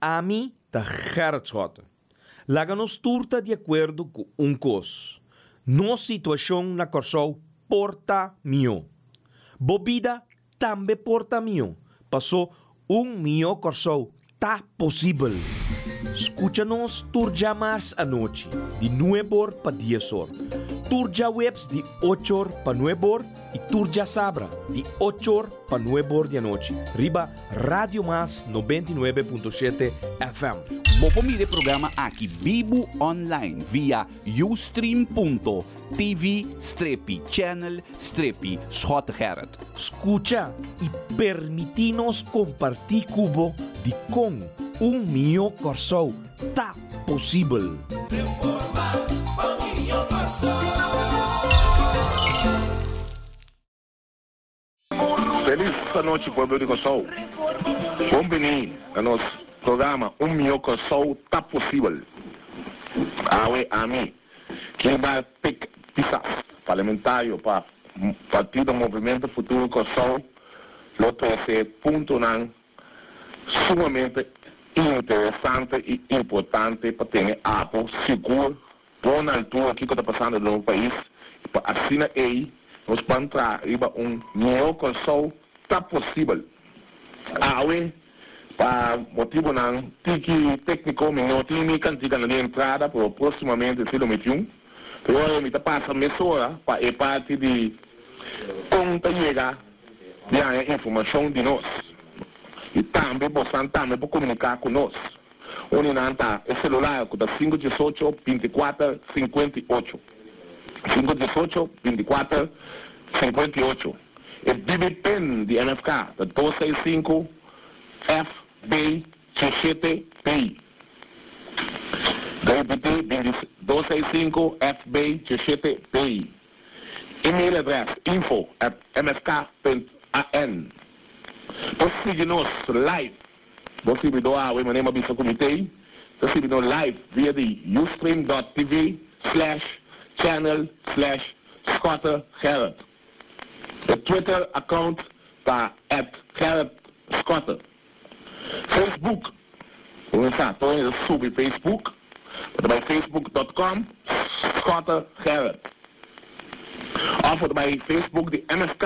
Ami ta Gerrit Schotte. Laga nos tur ta di akuerdo ku un kos, nos situashon na Kòrsou por ta mihó. Bo bida tambe por ta mihó, pasó un mihó Kòrsou ta posibel. Skucha nos tur djamars anochi di nueb'or pa dies'or, tur djaweps di och'or pa nueb'or i tur djasabra di och'or pa nueb'or di anochi riba Radio Mas 99.7 FM. Bo por mira e programa aki bibu online via ustream.tv strepi channel strepi Schottegerrit. Skucha i permití nos kompartí ku bo dikon un mihó Kòrsou ta posibel. Felis anochi pueblo di Kòrsou. Bon bini na nos programa Un Mihó Kòrsou Ta Posibel. Awe ami, Gilbert Pik Pisas, parlamentario pa Partido Movimiento Futuro Kòrsou lo trese puntonan sumamente interesante i importante pa tene abo sigur Bon na altura kiko ta pasando den nos pais i pa asina ei nos ban traha riba un mihó Kòrsou ta posibel. Awe pa motibonan tiki tékniko mi no tin mi kantikanan di entrada pero próksimamente si lo mi tin un. Pero ora mi ta pasa mesora pa e parti di kon ta yega di haña informashon di nos i tambe bosan tambe por komuniká ku nos. Un di nan ta e celular cu ta sinku diesocho binticuater sinkuenta i ocho, 5 18 24 58. E BB pin di MFK ta dos seis sinku FB diesshete P. Ta ripiti binti dos seis sinku FB diesshete P. Email adres info at mfk punt an. Por sigui nos live. Bo sirbidó awe, manera mi a bisa ku mi t'ei, ta sirbi nos live via di ustream dot tv slash channel slash Schotte Gerrit. E Twitter account ta at Gerrit Schotte. Facebook, bo sa, tur hende ta subi Facebook, bo ta bai facebook dot com Schotte Gerrit. Òf bo ta bai Facebook di MFK,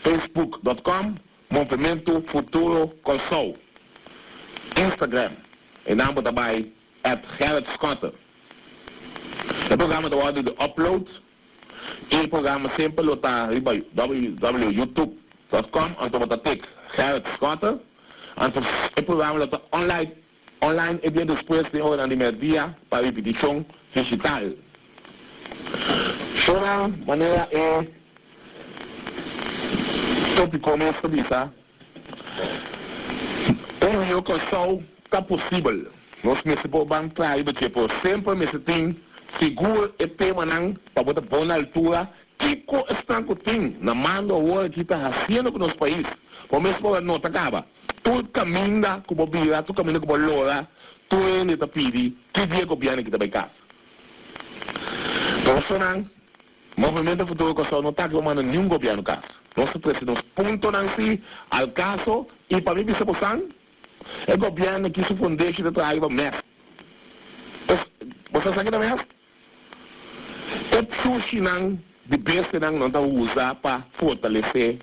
facebook dot com Movementu Futuro Kòrsou, Instagram, e nan bo ta bai at Gerrit Schotte. E programa ta wòrdu di upload i e programa semper lo ta riba www.youtube dot com anto bo ta tik Gerrit Schotte anto e programa lo ta online online e dia despues den oranan di merdia pa ripitishon digital. Shownan manera e tópiko mes ta bisa, Un mihó Kòrsou ta posibel. Nos mester por ban traha riba dje, pero semper mester tin sigur e temanan pa bo ta bon na altura kiko esnan ku tin na mando awor aki ta hasiendo ku nos pais. Bo mes por a nota kaba. Tur kaminda ku bo bira, tur kaminda ku bo lora, tur hende ta pidi ki dia gobièrnu ki ta bai kas. Personan, Movemento Futuro Kòrsou no ta aki pa manda niun gobièrnu kas. Nos ta trese nos puntonan si al kaso i pa mi bisa bosan, e gobièrnu aki su fundeshi ta traha riba mèst. Bosan sa ki ta mèst? E pshushinan di bestianan nan ta usa pa fortalesé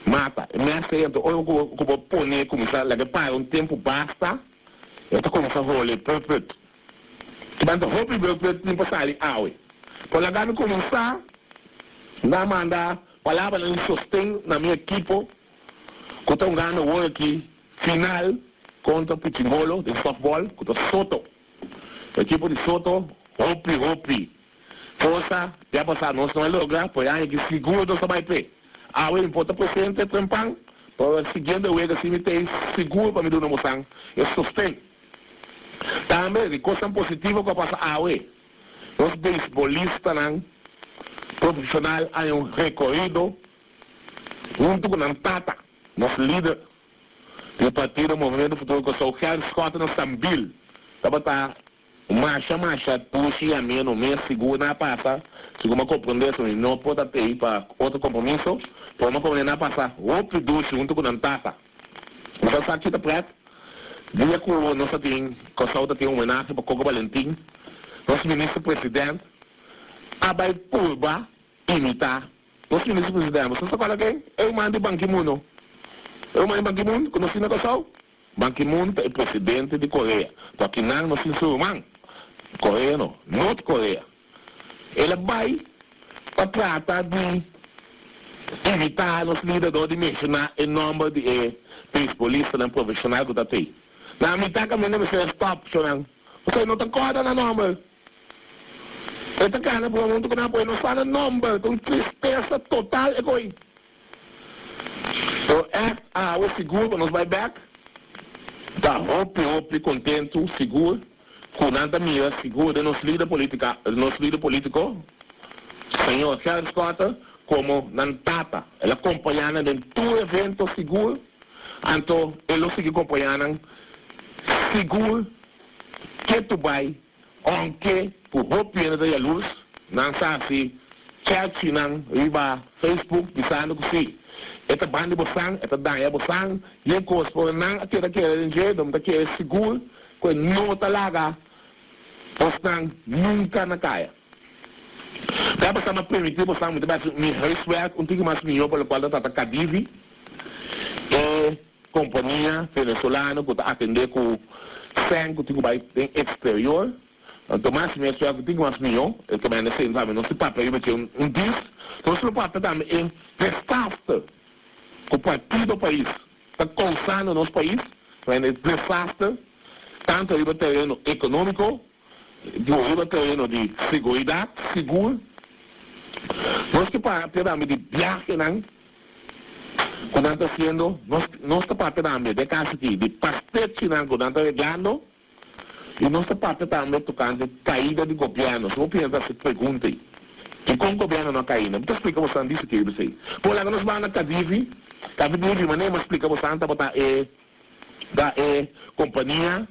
mata. E mester ei anto ora ku bo pone kuminsá laga e para un tempu basta, e ta kuminsá hole put put. Kiba ta hopi put put tin pa sali awe. Por laga mi kuminsá na manda palabranan di sosten na mi ekipo ku ta hungando awor aki final kontra Pichingolo den softball ku ta Soto. Ekipo di Soto hopi hopi forsa ya pasa nos no a logra por e aña aki sigur nos ta bai p'e. Awe mi por ta presente trempan pero siguiente wega si mi t'ei sigur pa mi duna bosan e sosten. Tambe di kosnan positivo ku a pasa awe nos beisbolistanan profesional a haña un rekorido huntu ku nan tata nos lider Di partido Movimiento Futuro Kòrsou Gerrit Schotte na Sambil tabata masha masha dushi i ameno mes sigur nan a pasa sigur mi a komprondé su mi no por ta tei pa otro kompromiso pero mi a komprondé nan a pasa hopi dushi huntu ku nan tata. Bo sa sa ki ta prèt? Dia ku nos ta tin, Kòrsou ta tin homenahe pa Coco Valentin, nos Minister President a bai purba imitá nos Minister President. Boso ta kòrda ken? E ruman di Ban Ki-moon no. E ruman di Ban Ki-moon ku nos tin na Kòrsou? Ban Ki-moon ta e presidente di Korea. To akinan nos tin su ruman. Korea no, Nort Korea. El a bai pa trata di evitá nos lider dor di menshoná e nòmber di e beisbolistanan profeshonal ku ta tei. Na mitá kaminda mester a stòp shownan, pasobra e no ta kòrda nan nòmber. E ta kana broma huntu ku nan, pero e no sa nan nòmber. Ta un tristesa total e koi. Pero ègt awe sigur pa nos bai bèk, ta hopi hopi kontentu sigur. Ku nan ta mira sigur den nos lider politica, nos lider politico, señor Gerrit Schotte, como nan tata. El a compaña nan den tur evento sigur, anto e lo sigui compaña nan sigur ketu bai, aunke ku hopi hende ta yalurs, nan sa hasi chatchinan riba Facebook bisando ku si e ta bandi bo san, e ta daña bo san, yen kos, pero nan a keda kere den dje, dom ta kere sigur Ku e no ta laga bosnan nunka na kaya. Bia bosan a permití bosan, mi ta bai hasi mi huiswerk un tiki mas mihó pa lokual ta trata Cadivi, e kompania venezolano ku ta atendé ku sèn ku tin ku bai den eksterior. Anto mi a hasi mi huiswerk un tiki mas mihó, e ta mende esei tambe nos tin papia riba dje un dis. Nos lo papia tambe e desaster ku Partido Pais ta kousando nos pais un desaster tanto riba tereno ekonómiko ku riba tereno di seguridat sigur. Nos ke papia tambe di biahenan ku nan ta hasiendo, nos nos ta papia tambe den kaso aki di pastechinan ku nan ta reglando i nos ta papia tambe tokante kaida di gobièrnu. Si bo piensa ta hasi pregunta ei, dikon gobièrnu no a kai ainda? Mi ta splika boso di sikier esei. Por laga nos banda Cadivi, Cadivi manera mi a splika boso tabata e ta e kompania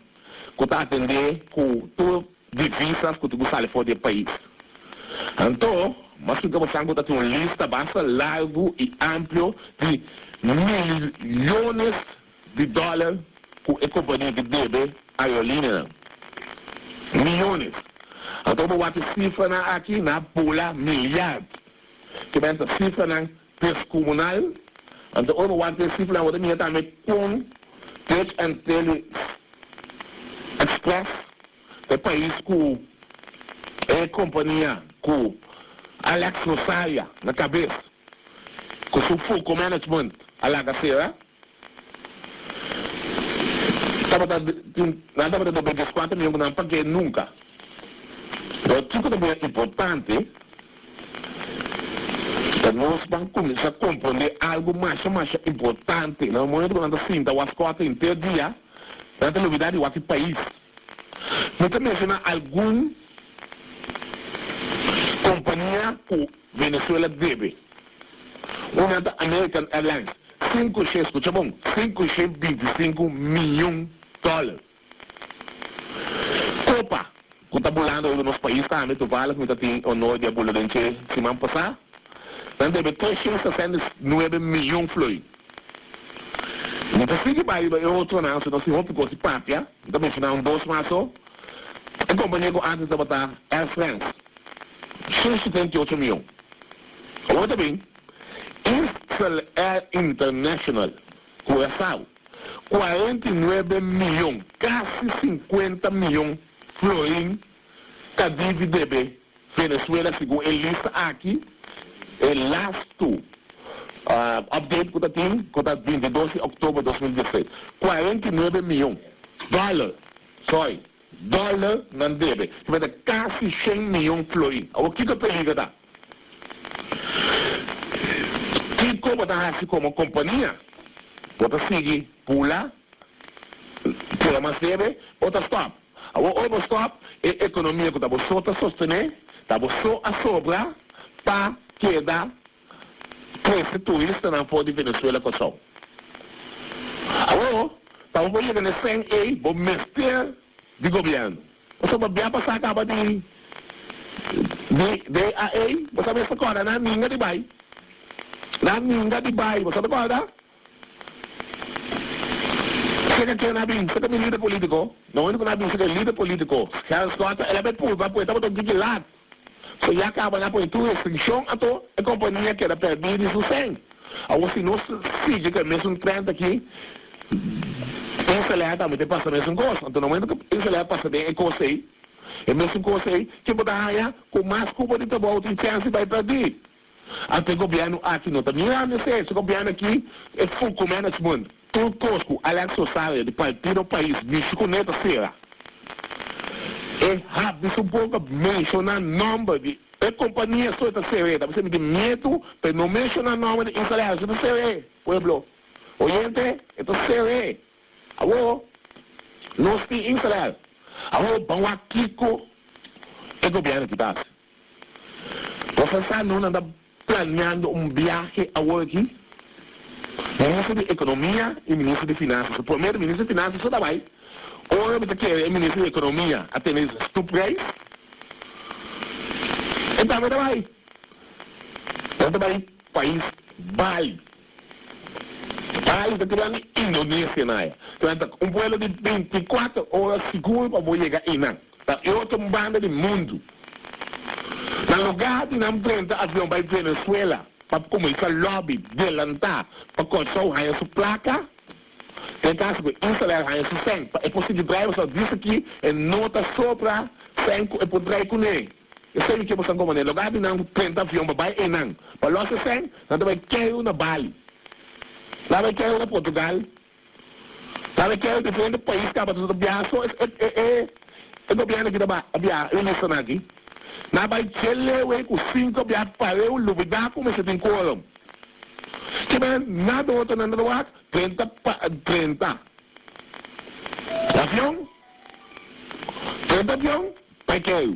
ku ta atendé ku tur divisas ku tin ku sali for di e pais. Anto, mi a splika boso ku ta tin un lista basta largu i amplio di miliones di dòler ku e kompania ki debe aerolineanan. Miyones. Anto bo wak e sifranan aki na bula milyard. Ke men ta sifranan deskomunal. Anto ora bo wak e sifranan bo ta mira tambe kon Dutch Antilles Express ta e pais ku e kompania ku Alex Rosaria na kabes ku su Fuco Management a laga sera. Tabata tin, nan tabata debe dieskuater mion ku nan pag'é nunka. Pero kiko ta bira importante ta nos ban kuminsá komprondé algu masha masha importante. Na momento ku nan ta sinta wak skòta henter dia, nan ta lubidá di wak e pais. Mi ta menshoná algun kompania ku Venezuela debe. Una ta American Airlines, 500, skucha bon, 525 miyon dòler. Copa, ku ta bulando riba nos pais tambe, toevallig mi ta tin honor di a bula den dje siman pasá, nan debe 369 miyon florin. Mi ta sigui bai riba e otronan, si nos tin hopi kos di papia, mi ta menshoná un dos mas so. E kompania ku antes tabata Air France, 178 miyon. Awor ta bin Insel Air International, Curaçao, 49 miyon, kasi 50 miyon florin ta divi debe Venezuela segun e lista aki, e lastu update ku ta tin ku ta 22 di òktober 2016, 49 miyon dòler, sorry, dòler nan debe, ki ta kasi shen miyon florin. Awor kiko e peliger ta? Kiko bo ta hasi komo kompania? Bo ta sigui bula, tira mas debe o ta stòp? Awor ora bo stòp, e ekonomia ku ta bo so ta sostené, ta bo so a sobra pa keda trese turistanan for di Venezuela Kòrsou. Awor, pa bo por yega na e sèn ei, bo mester di gobièrnu. Pasobra bia pasá kaba di di DAA, bo sa mester kòrda nan ninga di bai. Nan ninga di bai, bo sa ta kòrda? Seka ken a bin? Seka mi lider politico? Na momento cu nan a bin seka e lider politico, Gerrit Schotte, el a bay purba pue tabata un tiki laat. So ya caba nan a pone tur restriccion anto e compania keda perdi di su cen. Awor si nos sigui cu e mesun trend aki, Inselair tambe ta pasa mesun cos. Anto na momento cu Inselair pasa den e cos ey, e mesun cos ey, ke bo ta haya? Cu mas cupo di trabou tin chance di bay perdi. Anto e gobierno aki no ta mirando esey. Su gobierno aki e fuku management. Tur cos cu Alex Rosario di Partido Pais mishi cune ta cera. E hap di su boca menciona nomber di e compania so e ta cere. Ta bisa mi tin miedu pa e no menciona nomber di Inselair so e ta cere. Pueblo oyente e ta cere. Awor nos tin Inselair. Awor ban wak kico e gobierno aki ta haci. Bo sa no nan ta planeando un biahe awor aki? Minister di Economia y Minister di Finanzas. Su promer Minister di Finanzas so ta bay. Ora mi ta kere e Minister di Economia a tene stoepreis, e tambe ta bay. Nan ta bay pais Bali. Bali ta keda ni Indonesia na aya. Ta un vuelo di 24 ora sigur pa bo yega einan. Ta e otro banda di mundu. Na lugá di nan drenta avion bai Venezuela pa kuminsá lòbi delantá pa Kòrsou haña su plaka, den kaso ku Israel haña su sèn pa e por sigui drai pasobra dice ki e no ta sobra sèn ku e por drai kuné. Esei mi ke boso komo na e lugá di nan drenta avion pa bai einan pa lòs e sèn, nan ta bai keiru na Bali, nan ta bai keiru na Portugal. Sabe ke diferente pais kaba ta biaha so e e gobierno aki ta a biaha e ministernan aki nan a bai djelewe ku cinco biaha pareu lubida ku mester tin quorum ke men nada otro nan ta wak 30 pa 30 avion 30 avion bai keru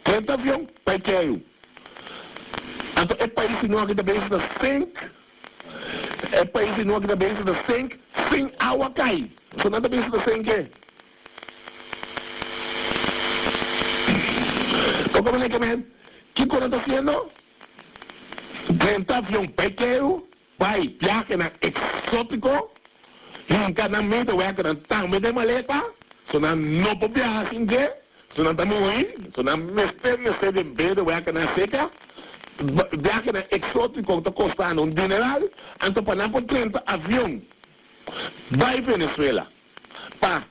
30 avion bai keru anto e pais si no aki ta bezig ta sink. E pais di noki ta bezig ta sink sin awa kai. So nan ta bezig ta sink e. Poko manera ke men, kiko nan ta hasiendo? Drenta avion bai Keru, bai biahenan eksotiko, hinka nan medewerkernan tambe den maleta, so nan no por biaha sin dje. So nan ta muri, so nan mester mester di medewerkernan seka. Biahenan eksotiko ta kosta nan un dineral, anto pa nan por drenta avion bai Venezuela pa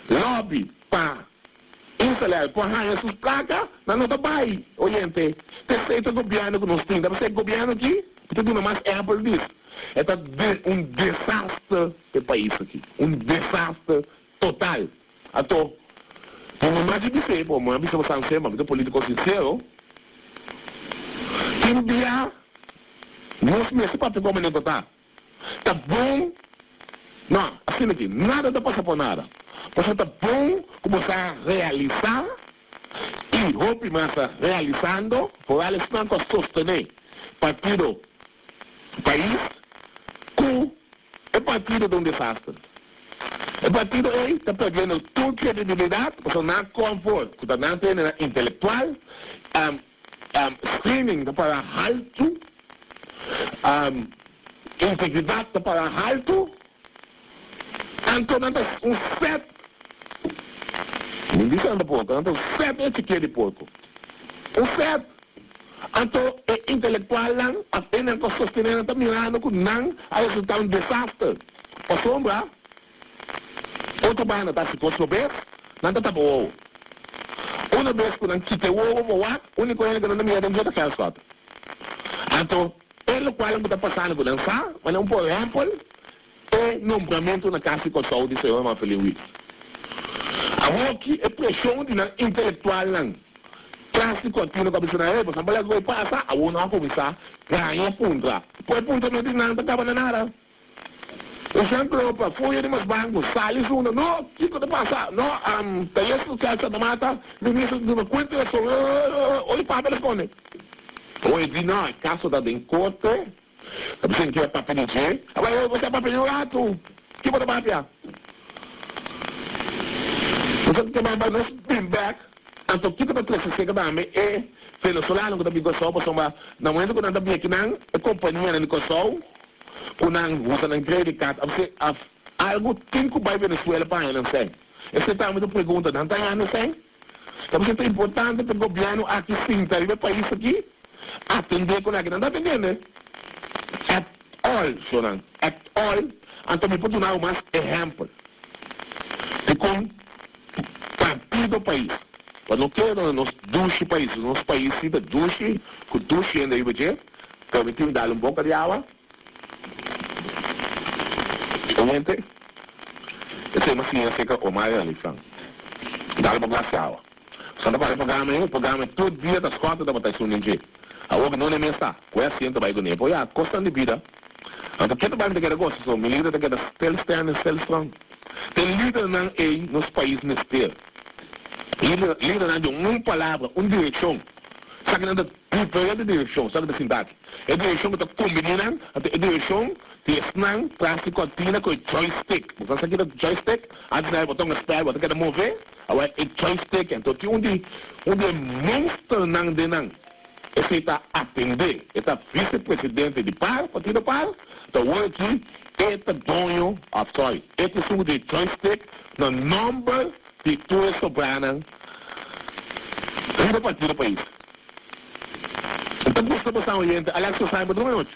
lobby pa Inselair por haña sus plaka, nan no ta bai. Oyente, t'esei ta gobièrnu ku nos tin. Ta p'esei gobièrnu aki bo ta duna mas ehèmpel dis. E ta un desaster p'e pais aki, un desaster total. Anto, mi no maki bis'é, bo mi a bisa bo sanse, ma mi ta politico sincero, tin bia nos mester papia como nan ta ta. Ta bon, no, asina aki, nada ta pasa por nada. Pasobra ta bon cu bo sa realisa y hopi mas ta realisando, vooral esnan cu a sostene partido pais, cu e partido ta un desaster. E partido ei ta perdiendo tur credibilidad pasobra nan comfort cu ta nan tene intelectual, screening ta para haltu, integridad ta para haltu, anto nan ta un set, mi bisa nan ta porco, nan ta un set e chikia di porco, un set. Anto e intelectualnan of enan cu a sostene nan ta mirando cu nan a resulta un desaster. Pasobra otro banda ta haci cos robes, nan ta tapa wowo. Una bes cu nan kita e wowo pa wak, unico hende cu nan ta mira den dje ta Gerschot. Anto e locual cu ta pasando cu nan sa, manera un por ehempel, e nombramentu na Cas di Corsou di señor Manfelin Wit. Awoki e presion di nan intelectualnan tras di cortina cu a bisa nan, hey, boso a bala cu e pasa, awor nan a cuminsa gaña puntra. Por e puntra no di nan ta caba na nada. E Jean Klopa, fuya di mas banco, sali zunda, no, kico ta pasa? No, tayer social Santa Marta, minister ta duna cuenta di razon, oye papa responde. Oye di no, e caso ta den corte. Ta bisa ke a papia di dje? A bai bo sa papia di un ratu. Ki bo ta papia? Bo sa ke bai nos bin bek. Anto kiko ta trese seka tambe e venezolano ku ta bin Kòrsou pasobra na momento ku nan ta bin akinan e kompanianan di Kòrsou ku nan usa nan credit card of. Algu tin ku bai Venezuela pa haña nan sèn. Esei tambe ta un pregunta, nan ta haña nan sèn? Ta pasobra ta importante pa e gobièrnu aki sinta riba e pais aki, atendé ku nan aki. Nan ta atendiendo at all, shownan, at all. Anto mi por duna bo mas ehèmpel di kon partido pais, pa no keda na nos dushi pais, nos pais si ta dushi, ku dushi hende riba dje, permití mi dal un boka di awa. Oyente, esei mi a siña aserka Omar Alifran. Dal bo glas di awa. Santa para e programa ei, e programa ei tur dia ta skòt tabata esun den dje. Awor ku no n'e mes ta, ku e asiento bai kuné. Por ya, kosnan di bida. Anto ke ta bai mi ta keda gosa so, mi lider ta keda still standing, still strong. Te lidernan ei nos pais mester. Lidernan di un palabra, un direkshon. Esaki nan ta diferente direkshon, esaki ta sinta aki. E direkshon ku ta kumbiní nan, anto e direkshon di esnan tras di kòrtina ku e joystick. Bo sa kiko ta joystick? Antes nan e boton a spèl, bo ta keda move, awor e joystick. Anto tin un di un di e monsternan den nan, esei ta atendé, e ta visepresidente di par, partido par, anto awor aki e ta doño, òf sòri, e ta esun ku tin e joystick na nòmber di tur e sobranan riba partido pais. N ta gusta bo sa oyente Alex bo sa e patrón anochi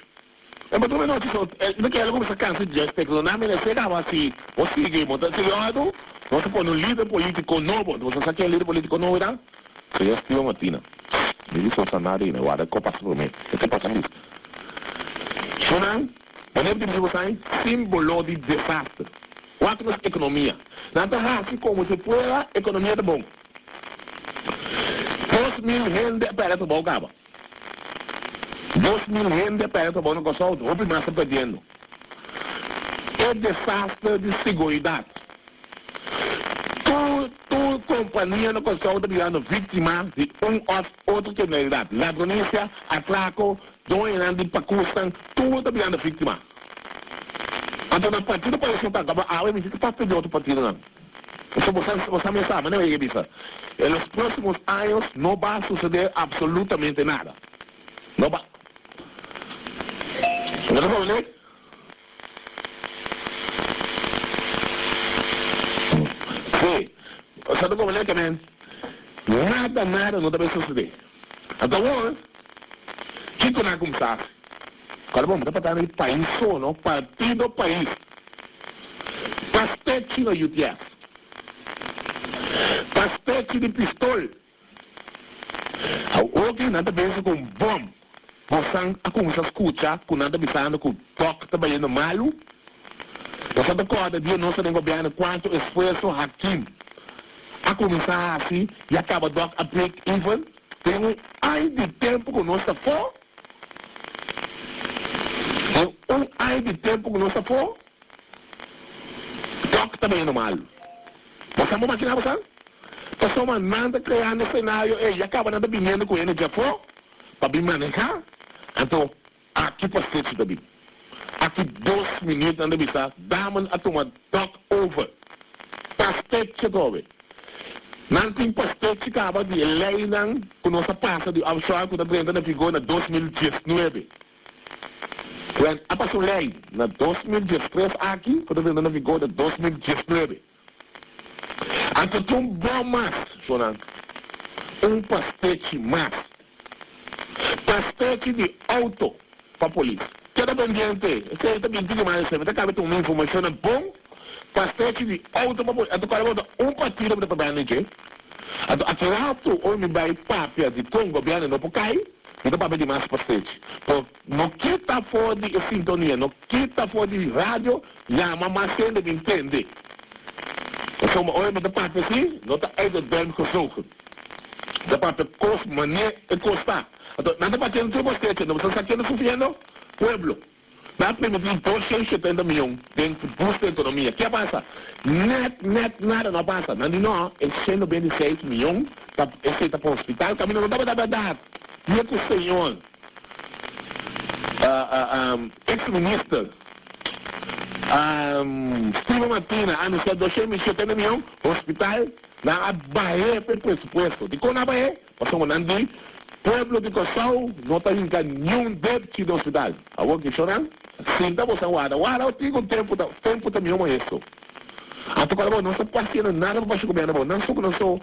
e patrón anochi so e ta kere lo sa cansa di joystick so nan mira esei caba si bo sigui bo ta sigui ordu nos ta pone un lider politico nobo bo sa ken lider politico nobo ta señor Steven Martina mi di so sa nada aina warda ko pasa prome esei pasa mis so nan manera bo tin bisa bo sa simbolo di desaster wak nos economia nan ta haci como si fuera economia ta bon. 2000 hende a pèrdè trabou kaba. 2000 hende a pèrdè trabou na Kòrsou, hopi mas ta pèrdiendo. E desaster di siguridat. Tur tur kompania na Kòrsou ta birando víktima di un òf otro kriminalidat. Ladronisia, atrako, doñonan di pakusnan, tur ta birando víktima. Anto na partido País no ta kaba awe mi si ta papia di otro partidonan. Pasobra bo sa, bo sa mes sa, manera mi a bisa, en los próximos años no ba suceder absolutamente nada. No ba. Bo ta comprende? Sí. Bo sa ta comprende ke men nada, nada no ta bay sucede. Anto awor, kiko nan a kumsa hasi? Kòrda bon, bo ta papia di pais so, no partido pais. Pastechi na UTS. Pastechi di pistol. Awoki nan ta pensa ku un bòm. Bosan a kuminsá skucha ku nan ta bisando ku dòk ta bayendo malu? Bosan ta kòrda dia nos ta den gobièrnu kuantu esfuerso Hakim a kuminsá hasi i a kaba dòk a break even? Den un aña di tempu ku nos ta afó, den un aña di tempu ku nos afó, tòg ta bayendo malu. Bo sa bo makiná bo sa? Pasobra nan ta kreando senario ei, ya kaba nan ta biniendo ku hende djafó pa bin manehá, anto aki pastechi ta bin. Aki dos minuut nan ta bisa Damen a tuma dòk over. Pastechi atrobe. Nan tin pastechi kaba di e leinan ku nos a pasa di offshore ku ta drenta na vigor na 2019. Wèl, a pasa un lei na 2013 aki ku ta drenta na vigor na 2019. Anto tin un bon mas, shonnan. Un pastechi mas. Pastechi di auto pa polis. Keda pendiente, esei ta binti di mas esei. Mi ta kaba di tuma informashonnan bon. Pastechi di auto pa polis. Anto kòrda bo ta un partido mi ta papia di dje. Anto aki ratu ora mi bai papia di kon gobièrnu no por kai, mi ta papia di mas pastechi. Por no kita for di e sintonia, no kita for di radio. Yama mas hende bin tende. Pasobra ora mi ta papia así, no ta uit de duim gezogen. Mi ta papia kos manera e kos ta. Anto, nan ta papia tur kos techo. Bo sa sa ken ta sufriendo? Pueblo. Nan a permití 270 miyon den boost di ekonomia. Ke a pasa? Net, net nada no a pasa. Nan di no, e 126 miyon ta, esei ta pa hospital. Kaminda no tabata bèrdat. Dia ku señor. Ex-minister Steven Martina a anuncia 270 miyon hospital nan a bahe p'e presupuesto. Dikon nan a bahe? Pasobra nan di. Pueblo di Kòrsou no ta hinka niun debchi den hospital. Awor ki shornan? Sinta boso a warda. Warda o tin ku tempu ta tempu ta mihó maestro. Anto kòrda bo no sa pasiendo nada pa pasha gobièrnu bo. Nan so ku nan so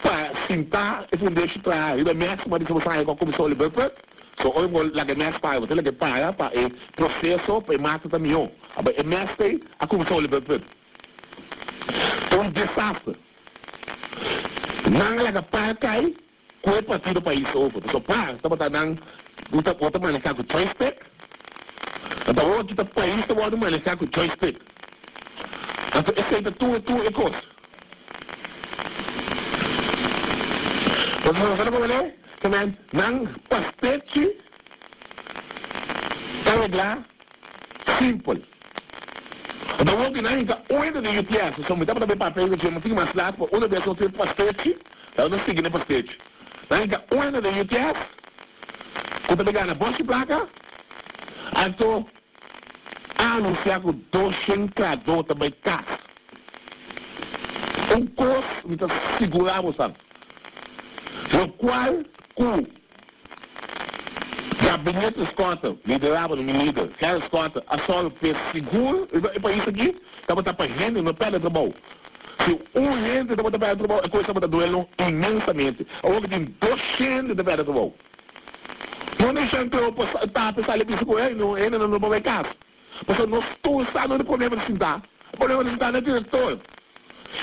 pa sinta e fundeshi traha riba e mes kuma di bo sa haña ku a kuminsá oli bùpùt. So ora bo laga e mes paga bo ta laga e paga pa e proseso pa e mata ta mihó. Aba e mes ei a kuminsá oli bùpùt. Ta un desaster. Nan a laga paga kai ku e partido Pais Over. Pasobra par tabata nan ku ta bo ta maneha ku joystick. Anto awor aki ta pais ta wòrdu maneha ku joystick. Anto esei ta tur tur e kos. Pasobra bo sa komo ne? Ke men nan pastechi ta reglá simpel. Anto awor ki nan hinka un hende den UTS, so mi tabata bay papia riba dje, mi tin mas lat, pero una bes nos tin pastechi, tabata nos sigui na e pastechi. Nan hinka un hende den UTS ku ta bay gana boshi plaka, anto a anunsiá ku doshen trahadó ta bay kas. Un kos mi ta sigurá bosan, lokual ku. Gabinete Schotte, liderá pa mi lider, Gerrit Schotte, a sòru p'e sigur riba e pais aki tabata pa hende no pèrdè trabou. Si un hende tabata pèrdè trabou, e kos tabata duel inmensamente. Awor ki tin dos hende ta pèrdè trabou. No neshan creo pa tape sali bisa ku hey, no hendenan no por bai kas. Pasobra nos tur sa no e problema di sintá. E problema di sintá na e direktor.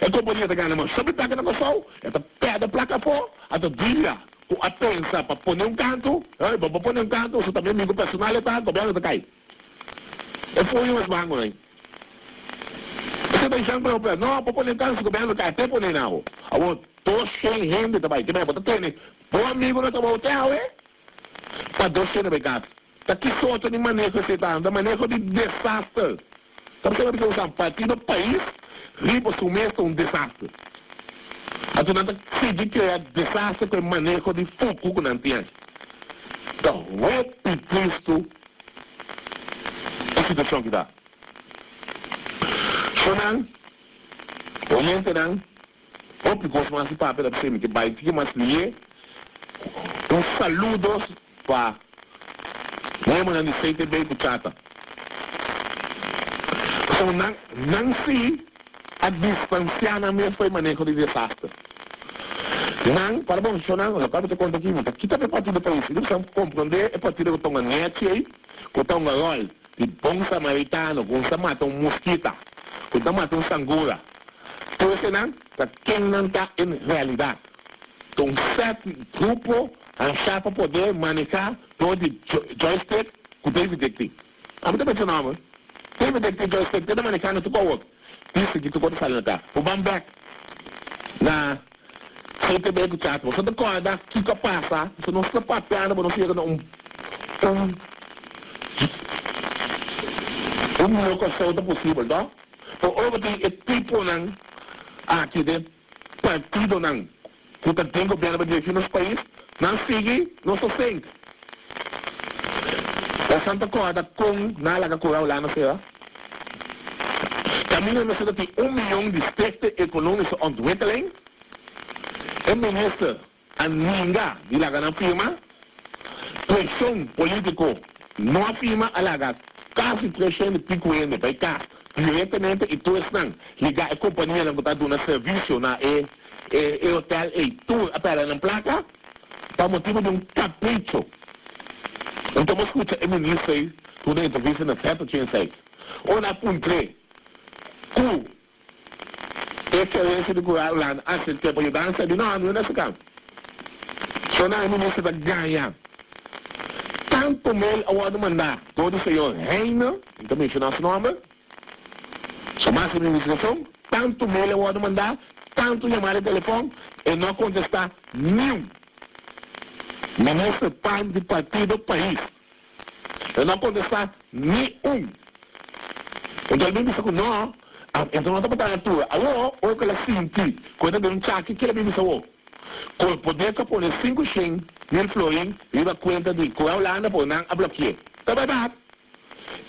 E kompania ta gana masha plaka na Kòrsou, e ta pèrdè plaka afó, anto dia ku a pensa pa pone un kantu, hey, bo por pone un kantu, so ta mi amigu personal e ta, gobièrnu ta kai. E fuño mes banko ei. Esei ta ejempel ku no, por pone un kantu si gobièrnu ta kai, te pone na bo. Awor 200 hende ta bai, ke bo ta tene bo amigu na trabou te awe? Pa 200 bai kas. Ta ki sorto di maneho esei ta? Ta maneho di desaster. Ta pasobra bisa usa partido pais riba su mes ta un desaster. Anto nan ta sigui krea desaster ku e maneho di fuku ku nan tin aki. Ta hopi tristu e situashon ki ta. Shownan, oyentenan. Hopi kos mas di papia ta p'esei mi ke bai tiki mas lié. Un saludos pa miembronan di CTB ku Chata. Pasobra nan nan si a distansiá nan mes pa e maneho di desaster. Nan, para bon shonnan, loke mi ta konta aki, mi ta kita pa e partido pais. Mi ta komprondé e partido ku ta hunga nèchi ei, ku ta hunga ròl di bon samaritano, ku sa mata un muskita, ku ta mata un sangura. Tur esenan ta ken nan ta en realidat. Ta un sèt grupo hanshá pa poder manehá dor di joystick ku David Dick tin. Ami ta pensa nòmber. David Dick tin joystick, te ta manehá na tur kòwòk. Dice ki tur kos ta sali na ta. Bo ban bèk na CTB ku chat. Boso ta kòrda kiko a pasa? Pasobra nos ta papiando bo nos yega na un un un mihó Kòrsou ta posibel, to? Por ora tin e tiponan aki den partidonan ku ta den gobièrnu pa dirigí nos pais, nan sigui nos ta sink. Bosan ta kòrda kon nan a laga kura Hulanda sera? Kaminda mester ta tin un miyon di Stichting Economische Ontwikkeling, e minister a ninga di laga nan firma, preshon politico no a firma, a laga casi 300 y pico hende bay cas directamente y tur esnan liga e companianan cu ta duna servicio na e e hotel ey tur a perde nan placa pa motibo di un capricho. Anto bo scucha e minister ey duna entrevista na 186 ora a puntr'e cu E gerencia di Kura Hulanda a acepte pa yudansa di no, no nece kan. So nan e minister ta gaña. Tanto mail a wordo manda door di señor Heine, mi ta menciona su nomber, so mas e investigacion, tanto mail a wordo manda, tanto yamada di telefon, e no a contesta niun. Minister Palm di partido Pais. E no a kontestá ni un. Enton el bin bisa ku no, enton no tabata na altura. Awor, ora ku el a sinti ku e ta den un chaki, kila bin bisa awor? Ku e poder ku a pone 500,000 florin riba kuenta di Kura Hulanda por nan a bloki'é. Ta bèrdat.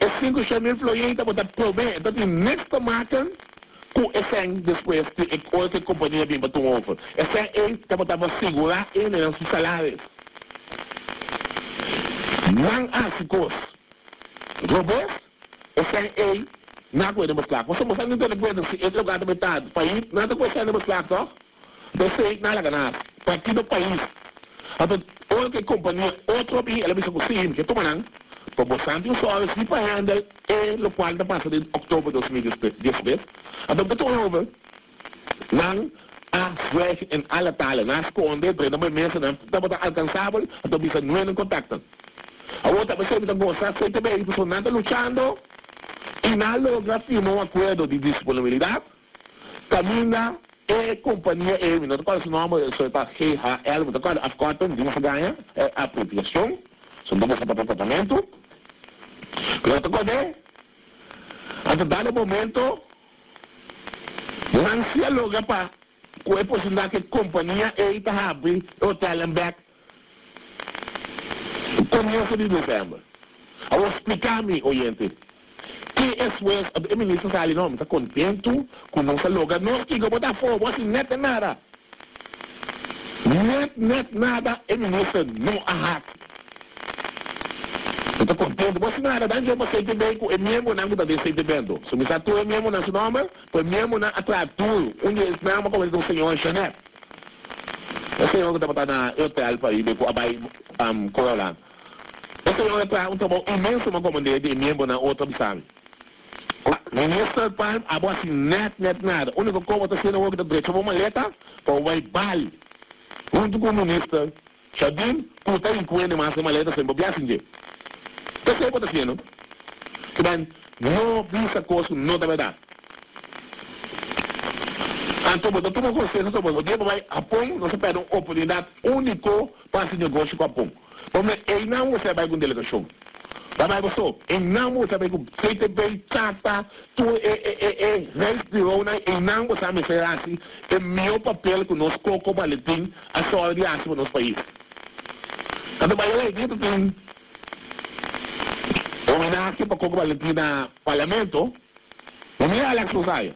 E 500,000 florin tabata promé, e ta tin niks te maken ku e sèn despues di e ora ku e kompania bin pa tuma over. E sèn ei tabata pa sigurá e hendenan su salaris. Nan a hasi kos robes, esei ei nan a kohe den beslag. Pasobra boso a tene kuenta si e lugar ta bai ta pais, nan ta kohe esei den beslag tòg? P'esei nan a laga nan hasi. Partido Pais. Anto ora ku e kompania otro a bin, el a bisa ku sí, mi ke tuma nan, pa bosan tin sòru sí pa handle e lokual ta pasa den òktober 2013. Anto mi ta tuma over. Nan a zwijgen en alle talen. Nan a skonde, drenta bo e mesa, nan tabata alkansabel, anto bisa nue nan kontaktan. Awor ta p'esei mi ta gosa CTB, pasobra nan ta luchando i nan a logra firma un akuerdo di disponibilidat kaminda e kompania ei, mi no ta kòrda su nòmber, eso ta GHL, mi ta kòrda afkorting, mi tin mester gaña e apropiashon, so mi ta gosa papia papiamentu, pero no ta kòrd'é. Anto dado momento Nan si a logra pa cu e posibilidad cu e compania ey ta habri e hotel en bek comienzo di december. Awor splica mi, oyente, ki esfuerzo e minister sali no, mi ta contento cu nos a logra, nos kico bo ta afo, bo haci net en nada. Net net nada e minister no a haci. Mi ta contento. Bo haci nada. Dan dje pa CTB cu e miembronan cu ta den CTB anto. So mi sa tur e miembronan su nomber, pero e miembronan a traha duro. Un di esnan a comenta ta un señora Jeanette. E señora cu tabata na e hotel pa riba cu a bay Corolla. E señora a traha un trabou inmenso, mi a comende di e miembronan otro a bisa mi. Minister Palm abo haci net net nada. Unico co bo ta haciendo awor cu ta drecha bo maleta pa bo bay Bali hunto cu Minister Chadin cu ta incuende mas e maleta sin bo bia sin dje. Esey bo ta haciendo. Kiben no bisa cos cu no ta berdad. Anto bo ta tuma conseho so bo dia bo bay Japon nos a perde un oportunidad unico pa haci negoshi cu Japon. Pasobra einan bo sa bai ku un delegashon. Bo a bai bo so. Einan bo sa bai ku CTB, Chata, tur e e e e reisbureaunan. Einan bo sa mester hasi e mihó papel ku nos Coco Baletin a sòru di hasi pa nos pais. Anto bai awor dia ta tin homenahe pa Coco Baletin na Parlamento. Bo mira Alex Rosario.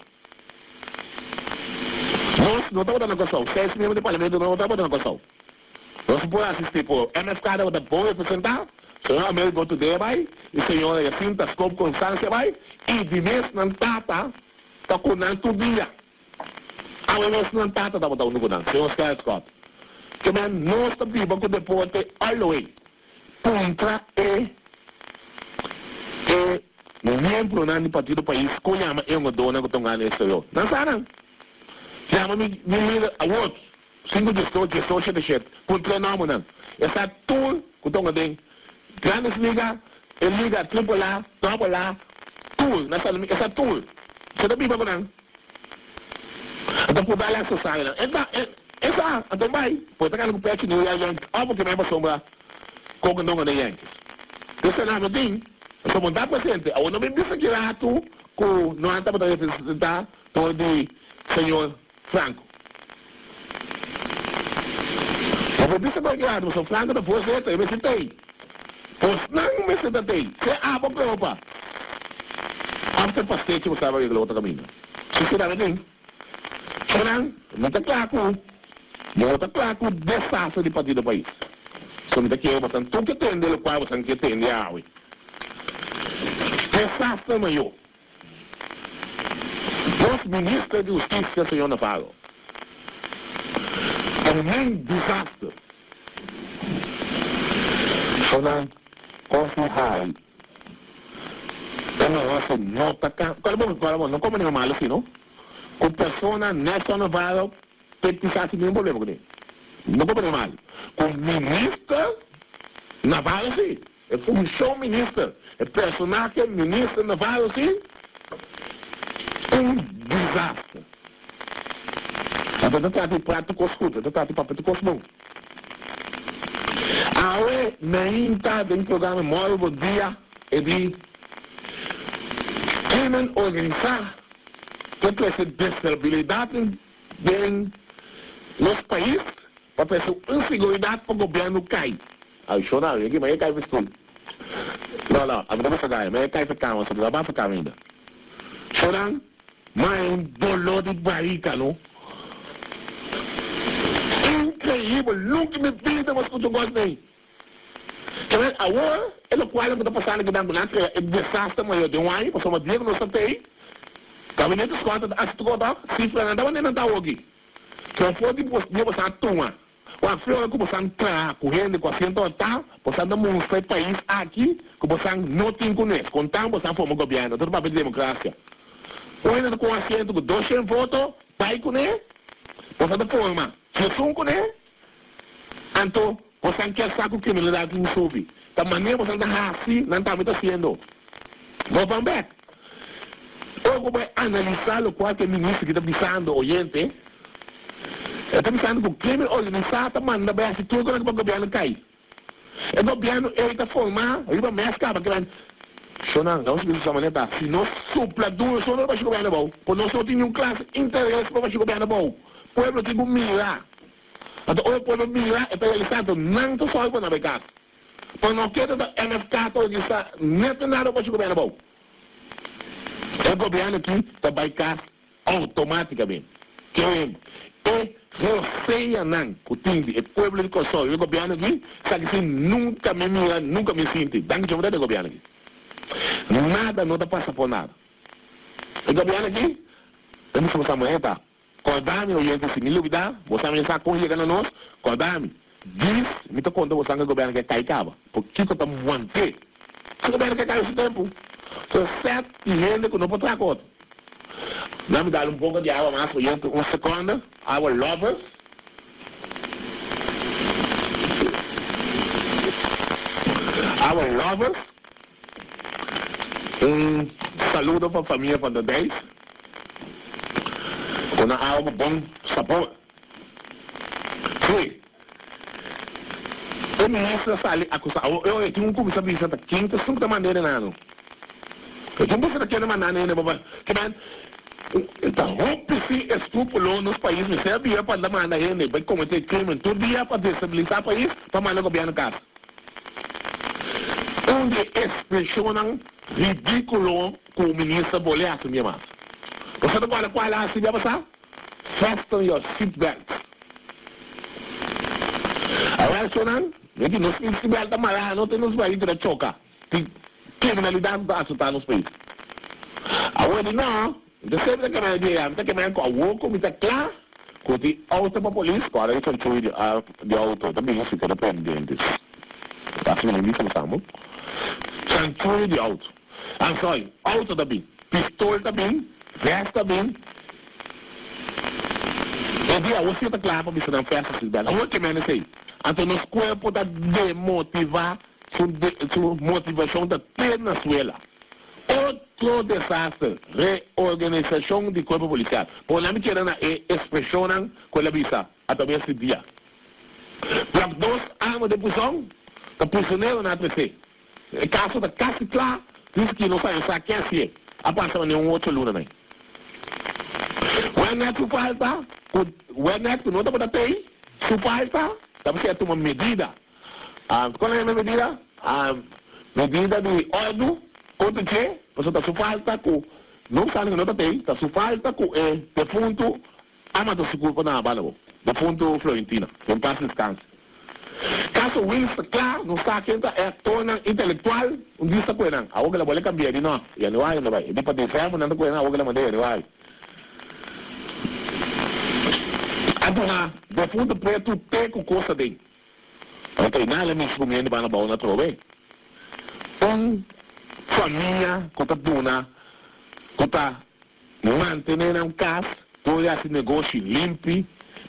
Nos no tabata na Kòrsou. Seis miembro di Parlamento no tabata na Kòrsou. Nos por asistí por MFK tabata bon representá, señor Amerigo Tudea bai i señora Jacinta Scope Constancia bai i di mes nan tata ta ku nan tur dia. Awe mes nan tata tabata unu ku nan, señor Skerrit Scott. Ke men nos ta biba ku deporte all the way. Puntra e e miembronan di Partido Pais kon yama e hongadónan ku ta hunga na exterior. Nan sa nan. Yama mi mi lider awor. Sinku diesdos, diesdos, shete, shete, puntra e nòmbernan. E sa tur ku ta hunga den Grandes Liga, e liga Triple A, Double A, tur. Na San Domingo, e sa tur. Se ta biba ku nan. Anto por dal e sabinan. E ta, e sa, anto bai. Por e ta gana ku pechi New York Yankees òf porque mei pasobra kon ku no hunga den Yankees. Esei nan no tin. Pasobra bo ta presente. Awor no bin bisa ki ratu ku no a tabata representá dor di señor. Franco. Bo por bisa cualkier rato, pasobra Franco ta voorzitter, e mester t'ey. Bosnan mester ta t'ey. Sea abo propa. Of ta pastechi bo saba regla otro caminda. Si si dame tin. Fernan, mi ta cla cu bo ta cla cu desastre di Partido Pais. So mi ta kere bosan tur ke tende locual bosan ke tende awe. Desastre mayor. Nos Minister di Husticia Señor Navarro ta un disaster. Sonan koffie hari e negocio no ta can cual bo cual bo no como ningún malo sino cu persona Nelson Navarro pe kisas sin ningún problema cune no como ningún malo cu Minister Navarro si. E funcion minister, e personahe minister Navarro si un disaster. Anto ta trata di prata cos goed, ta trata di papia cos bon. Awe meinta den programa Moro Bo Dia e di crimen organisa ta trece destabilidad den nos pais pa trece inseguridad pa gobierno cay. Ay shona, mi aki ma e kai pa stoel. No, no, ami ta bisa kai, ma e kai pa kama, so mi ta basa kama ainda. Shonan, ma e un dolor di barika no. Increibel, nunca mi bida mi a scucha un cos nei. Kende awor e lokual ku ta pasando kinan ku nan krea e desaster mayor den un aña pasobra dia ku nos ta tei gabinete Schotten ta hasi tur kos sifranan ta manera nan ta awoki. Pero for di dia boso a tuma ku akshonnan ku boso a traha ku hende ku asiento ta boso a mustra e pais aki ku boso no tin kunes kontan boso a forma gobièrnu ta papia di demokrasia. Un hende ta ku un asiento ku doshen voto bai kuné boso ta forma diesun kuné anto Bosan kier sa ku kriminalidat tin subi? Ta manera bosan ta hasi, nan tambe ta hasiendo. Bo ban bek. Ora ku bai analisá lokual ku e minister ki ta bisando, oyente, e ta bisando ku krimen organisá ta manda bai hasi tur kos pa gobièrnu kai. E gobièrnu ei ta formá riba mes kaba kinan. Shonnan, nos bisa manera ta, si nos supla duro so no ta bashi gobièrnu abou, por nos no tin niun klase interes pa bashi gobièrnu abou. Pueblo tin ku mira. Anto ora e pueblo mira e ta realisá ku nan ta sòru pa nan bai kas. Pero no keda ta MFK ta organisá nèt nada pa shi gobièrnu abou. E gobièrnu aki ta bai kas outomátikamente. Ke e groseanan ku tin di e pueblo di Kòrsou riba e gobièrnu aki, esaki si nunka mi mira, nunka mi sinti. Danki Jehová ta e gobièrnu aki. Nada no ta pasa por nada. E gobièrnu aki ta bisa ku Samuel ta. Kòrda mi, oyente, si mi lubidá, bo sa mi sa kon yega na nos, kòrda mi. Dis, mi ta konta bosan ku e gobièrnu ke kai kaba. Por kiko ta want'é? Si gobièrnu ke kai su tempu, so sèt di hende ku no por traha ku otro. Nan mi dal un poko di awa mas, oyente, un sekonde, our lovers. Our lovers. Un saludo pa famia van der Dijs ku nan awa ku bon sabor. Sí, e minister a sali akusá. Awor e oye tin un kuminsá bisa ta ken ta esun ku ta manda hende nanu. E tin bisa ta ken ta manda hende pa ke men ta hopi sin eskrúpulo nos pais mester a bira pa anda manda hende bai kometé krimen tur dia pa destabilisá pais pa manda gobièrnu kas. Un di e ekspreshonnan ridíkulo ku Minister Bolé hasi un dia mas. Boso ta guarda kual a hasi dia pasá? Fasten your seat belt. Awor esnan, den ki nos seat belt ta mará, no tin nos pais ta choka. Tin kriminalidat ku ta asotá nos pais. Awor di no, mi ta semper ta kemá e dia, mi ta kemá ku awor ku mi ta kla ku tin outo pa polis, ku ora di chanchuy di outo ta bin si keda pendientes. Asina mi bisa bo sambo. Chanchuy di outo. I'm sorry, outo ta bin, pistol ta bin, vest ta bin. E dia awor si ta kla pa bisa nan festa si bel. Awor ke mene esei. Anto nos kuerpo ta demotivá. Su motivashon ta te na suela. Otro desaster, reorganisashon di kuerpo polisial. Por nan mi keda na e ekspreshonnan ku el a bisa atraves di dia. Plak dos amo den prison ta prisonero na atresé. E kaso ta kasi kla, dice ki no sa sa ken hasié. A pasa manera un ocho luna nan. Wènèt su falta ku wènèt ku no tabata tei su falta tabata a tuma medida. Cual a yama medida? Medida di ordu contra dje, pasobra ta su falta cu no obstante cu no ta tey, ta su falta cu e defunto a mata su curpa na Bálabo, defunto Florentina, que en paz descanse. Caso Wills ta cla, nos sa ken ta e actornan intelectual, un dia sta cu enan, awor cu el a bolbe cambia di no, januario no bay, e di pa december nan ta cu enan, awor cu el a manda januario. A duna defunto pretu te cu cos aden. Anto i nada mis rumiende ban abou na trobe. Un famia ku ta duna, ku ta mantené nan kas por hasi negoshi limpi,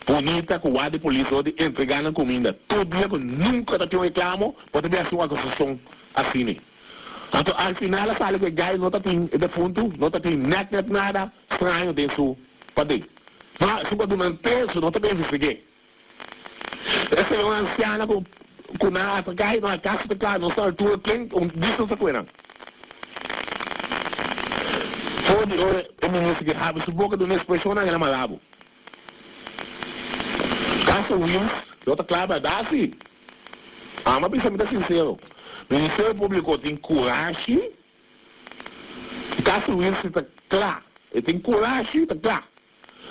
bunita ku wak di polis lo di entregá nan kuminda tur dia ku nunka ta tin un reklamo, bo ta bin hasi un akusashon asina. Anto al final a sali ku e gai no ta tin, e defuntu no ta tin nèt nèt nada straño den su paden. Ma su pa duna peso no ta bin investig'é. E señor anciana cu cu nan a atraca y nan a casi ta cla nos ta altura ken un distance ta cu enan. For di ora e minister ke habri su boca duna expresionnan el a mara bo. Caso Wills lo ta cla berdad si. Ama bisa mi ta sincero. Ministerio Publico tin curashi. Caso Wills si ta cla. E tin curashi ta cla.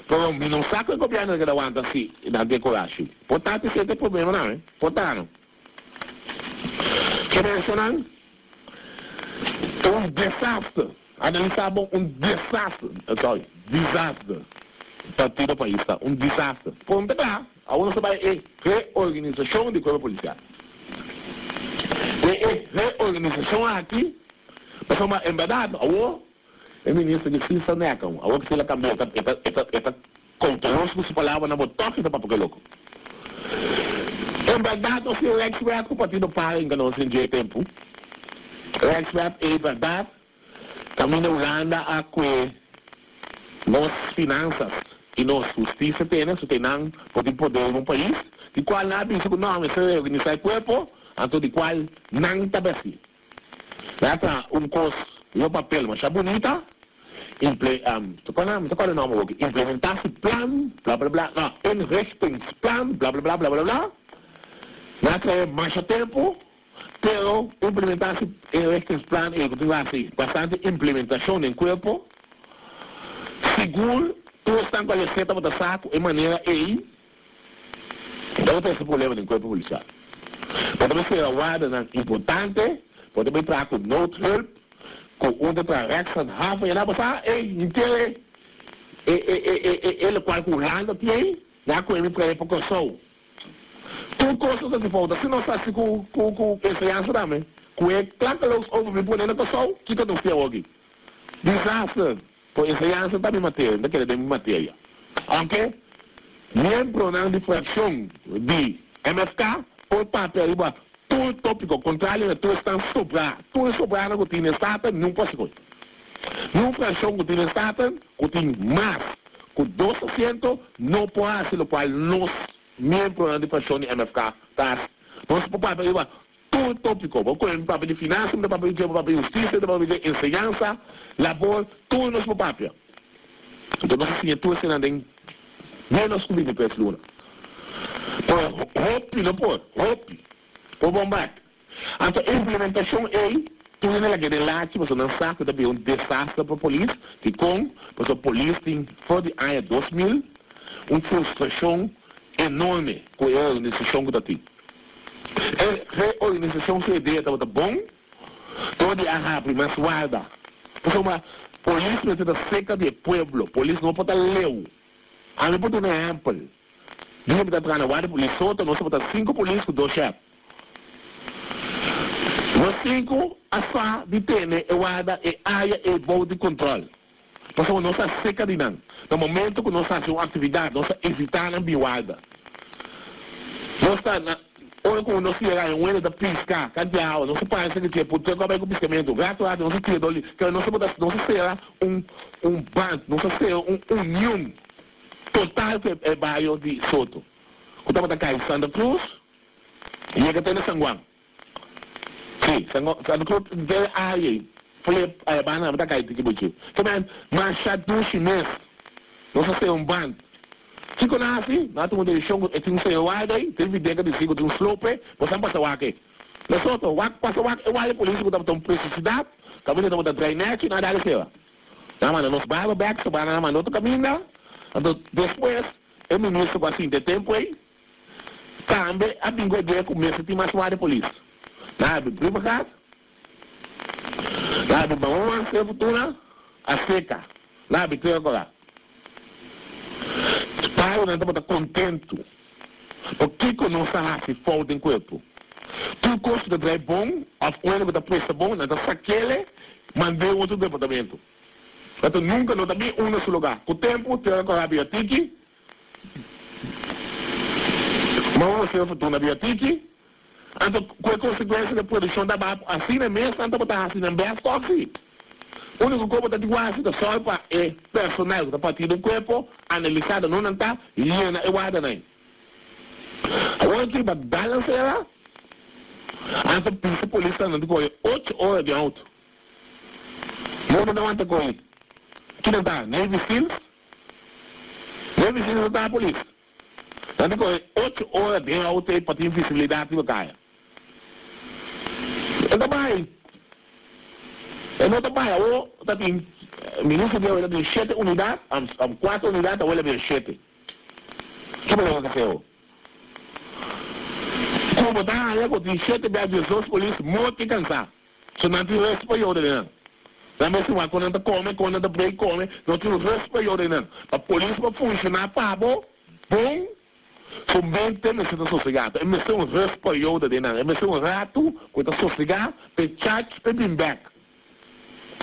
Pero mi no sa ku e gobièrnu ta keda wanta si nan tin e kurashi. Por ta te sete problemanan, eh. Por ta no. Ke menshonan ta un desaster. Analisá bon, un desaster, sorry, disaster. Partido Pais ta un disaster. Ponte kla, awor nos ta bai e reorganisashon di kuerpo polisial. Den e reorganisashon aki, pasobra en bèrdat awor e minister di Sisa nèk awor ki el a kambia e ta e ta e ta Kouteloso ku su palabranan bo tòg i ta papia ku e loko. En bèrdat nos tin Rijkswet ku Partido par inka nos den dje tempu. Rijkswet ei bèrdat kaminda Hulanda a kue nos finansas i nos hustisia tene so te nan por tin poder riba un pais di kual nan a bisa ku no mester reorganisá e kuerpo anto di kual nan ta bèsti. Nan a traha un kos riba papel masha bunita, imple, ta kua nan, mi ta kòrda e nòmber hopi, implementatieplan, bla bla bla, no, inrichtingsplan, bla bla bla bla bla bla. Nan a traha masha tempu, pero implementatie inrichtingsplan ei ku tin hasi bastante implementashon den kuerpo, sigur tur esnan ku a les'é tabata sa ku e manera ei No ta trese problema den kuerpo polisial. Bo ta mester wardanan importante, bo ta bai traha ku noodhulp, ku un ta traha Rechtshandhaven, ya nan bo sa ey henter e e e e e e lokual ku Hulanda tin ey, nan a kohe mi trahe pa Kòrsou. Tur kos ta hasi fout, asina nos ta hasi ku ku ku enseñansa tambe, ku e klakkeloos over mi pone na Kòrsou, kiko nos tin awoki? Disaster! Por enseñansa ta mi materia, mi ta keda den mi materia. Aunke miembronan di fraccion di MFK por papia riba tur topico, contrario na tur esnan sobrá, tur e sobranan cu tin den Staten, niun por haci coy. Niun fraccion cu tin den Staten cu tin mas cu dos asiento no por haci locual nos miembronan di fraccion di MFK ta haci. Nos por papia riba Tur tópiko, bo kohe mi papia di finansa, mi ta papia di dje, bo papia di hustisia, mi ta papia di dje, enseñansa, labor, tur nos por papia. Anto nos a siña tur eseinan den ménos ku bintitres luna. Pero hopi no por, hopi por bon bak. Anto e implementashon ei, tur hende lag'é den lachi pasobra nan sa ku ta bira un desaster pa polis. Dikon? Pasobra polis tin for di aña 2000 un frustrashon enorme ku e organisashon ku ta tin. E reorganisacion su idea tabata bon dor di a habri mas warda. Pasobra polis mester ta cerca di e pueblo, polis no por ta leu. Ami por duna ehempel, dia mi ta traha na warda polis Soto nos tabata cinco polis cu dos chef. Nos cinco a sa di tene e warda e aya ei bou di control. Pasobra nos ta cerca di nan. Na momento cu nos haci un actividad, nos ta evita nan bin warda. Nos ta na, ora cu nos yega e wende ta pisca, cant'i awa, nos ta para esaki dje, puntra cu a bay cu piscamento. Rato rato nos ta tira dor di, pero nos ta nos ta cera un un band, nos ta cera un union total cu e bario di Soto, cu tabata cay Santa Cruz, yega te na San Juan. Sí, Santa Cruz den área flip aya banda nan ta kai tiki buchi. Ke men masha dushi mes. Nos a sea un band. Kiko nan hasi? Nan a tuma desishon ku e tin un señor warda ei, tin videka di si ku tin un slope, bo san pasa wak ei. Nosotro, wak pasa wak e warda polis ku tabata un presisidat, kaminda tabata drai nechi, nan a dal e sera. Nan a manda nos barba bek, sobrá nan a manda otro kaminda. Anto despues e minister ku a sinta e tempu ei, Tambe a bin ku e idea ku mester tin mas warda polis. Nan a habri Brievengat, nan a habri Bahoan, Sero Fortuna, a seka, nan a habri Tera Kora. Barionan tabata kontentu. Por kiko nos ta hasi fout den kuerpo? Tur kos ku ta drai bon òf un hende ku ta presta bon, nan ta sak'el mand'é un otro departamento. Anto nunka no ta bin un na su lugá. Ku tempu, Tera Kora a bira tiki. Ma un José Fortuna bira tiki, anto ku e konsekuensia ku e produkshon ta baha asina mes nan tabata hasi nan bèst tòg si. Úniko ku bo ta tin wasi ta sòru pa e personal ku ta parti den kuerpo analisá da no nan ta yena e wardanan ei. Awor aki riba Dalansera anto bisa polisnan nan ta kohe ocho ora den outo. Modo nan wanta kohe kinan ta Navy Seals? Den visita ta polis. Nan ta kohe ocho ora den auto ei pa tin visibilidat riba kaya. E ta bai. E no ta bai. Awor ta tin, minister di awor ta tin shete unidat, kuater unidat, awor el a bira shete. Ki problema ta hasi awor? bo ta haña ku tin shete bia 12 polis morto i kansá. So nan tin rust pa yoda den nan. Nan mester wak kon nan ta kome, kon nan ta break kome, no tin rust pa yoda den nan. Pa polis por funshoná pa bo bon, su mente mester ta sosegá. E mester un rust pa yoda den nan. E mester un ratu ku e ta sosegá pa e charge pa e bin bèk.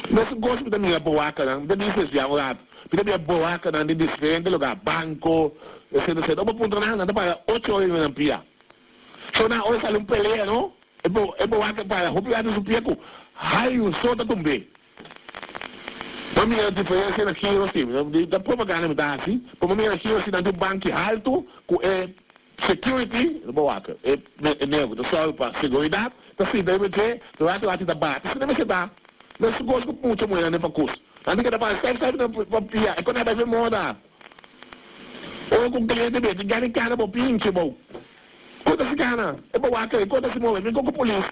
Mesun kos mi ta mira boakanan, mi ta bisa es bia un ratu, mi ta mira boakanan den diferente lugá, banko, etcetera, etcetera. Ora bo puntra nan, nan ta paga ocho ora riba nan pia. So nan ora sali un pelea no, e bo e boaka para hopi rato su pia ku hai un so ta tumb'é. Bo mira diferensia na Giro si, ta propaganda mi ta hasi, pero bo mira Giro si nan tin un banki haltu ku e Security, lo bo wak, e nego ku ta sòru pa seguridat ta sinta riba dje, durante wak ta bati, asina mester ta. Mesun kos ku mucha muhernan den pakus. Nan tin keda para stèp stèp na papia, e kona bai fe moda. Ora ku un kliente bini, tin gana di kana bo pinche bo. Kon ta si kana? E bo wak ei, kon ta si move? Mi kon ku polis.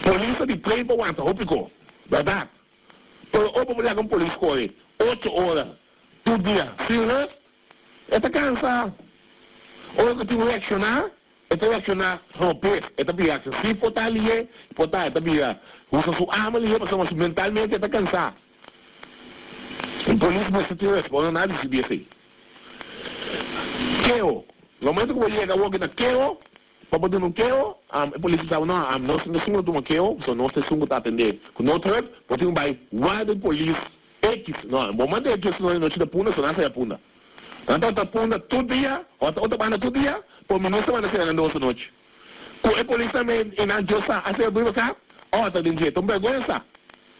Polis ta di train pa wanta hopi ko, bèrdat. Pero ora bo por laga un polis kore ocho ora tur dia sin rust, E ta kansa. Ora ku tin reakshoná, e ta reakshoná robes. E ta bira agresivo por ta lihé, por ta e ta bira usa su arma lihé pasobra mentalmente e ta kansá. Un polis mester tin respònde na risibí esei. Keho. Na momento ku bo yega awor na keho, pa bo duna un keho, e polis ta sa, no, nos no esun ku ta tuma keho, pasobra nos ta esun ku ta atendé ku noodhulp, bo tin ku bai warda di polis. X, no, bo manda e X no e nochi ta punda, so nan sa ya punda. Nan tabata punda tur dia, o ta otro banda tur dia, por minister manda sera nan dos anochi. Cu e polisnan me y nan djo sa a sera duri basa, o ta den dje, ta un berguensa.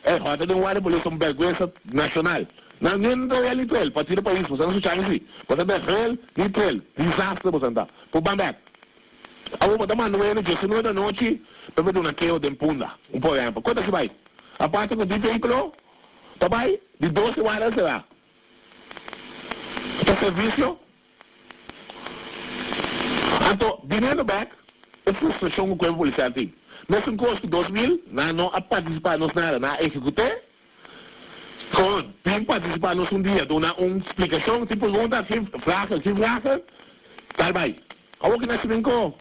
E, o ta den guardia polis ta un berguensa nacional. Nan ni ta real ni trail, partido pais, boso nan scucha mi si. Boso ta real ni trail, disaster boso ta. Por ban bek. Awor bo ta manda un hende 19 di anochi pa e duna keo den punda, un por ehempel. Cu ta si bay? Aparte cu di vehiculo. Ta bai di 12 wara será ta servisio. Anto biniendo bek e frustrashon ku kuerpo polisial tin. Mesun kos ku 2000 nan no a partisipá nos nada, nan a ehekut'é. Kon bin partisipá nos un dia duna un splikashon, tin pregunta, tin vragen, tin vragen, tal bai. Awor ki nan si bin ko?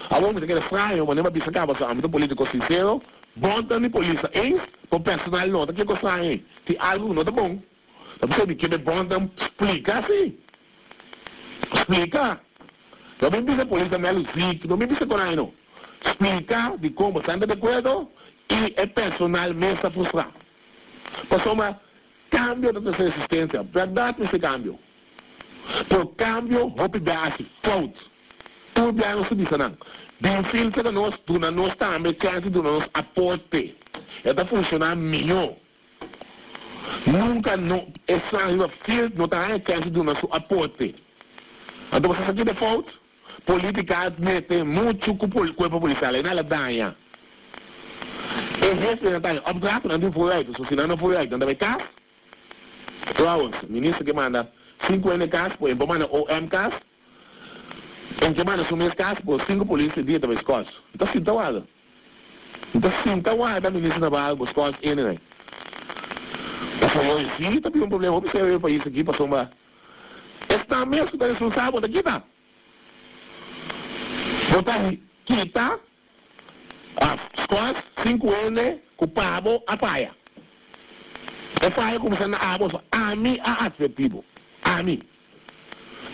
Awor mi ta keda straño, manera mi a bisa caba, so ami ta un politico sincero, bon ta mi polis ta eens, pero personal no ta kiko straño ei. Tin algo cu no ta bon. Ta bisa mi kebe bon ta splica si. Splica. No mi bisa polis ta melu ziek, no mi bisa con ai no. Splica dicon bo ta di acuerdo y e personal mes ta frustra. Pasobra cambio ta trece resistencia. Berdad mester cambio. Pero cambio hopi bia haci fout. Tur bia nos ta bisa nan, Bin filtra ta nos, duna nos tambe chèns di duna nos aporte. E ta funshoná mihó. Nunka no esnan riba field no ta haña chèns di duna su aporte. Anto bo sa sa ki ta fout? Polítika a mete muchu ku kuerpo polisial. Ei nan la daña. E hefenan ta haña opdracht, nan tin vooruit. So si nan no vooruit, nan ta bai kas. Trouwens, minister ke manda sinku hende kas, por e por manda OM kas. En ke manda su mes kas por sinku polis e dia ta bai skòs. Mi ta sinta warda. Mi ta sinta warda minister Navarro bo skòs ene. Pasobra yo si ta bin un problema hopi serio den e pais aki pasobra esnan mes ku ta responsabel bo ta kita. Bo ta kita Skòs sinku hende ku pa bo a faya. E faya kuminsá na abo, so ami a atvertí bo. Ami.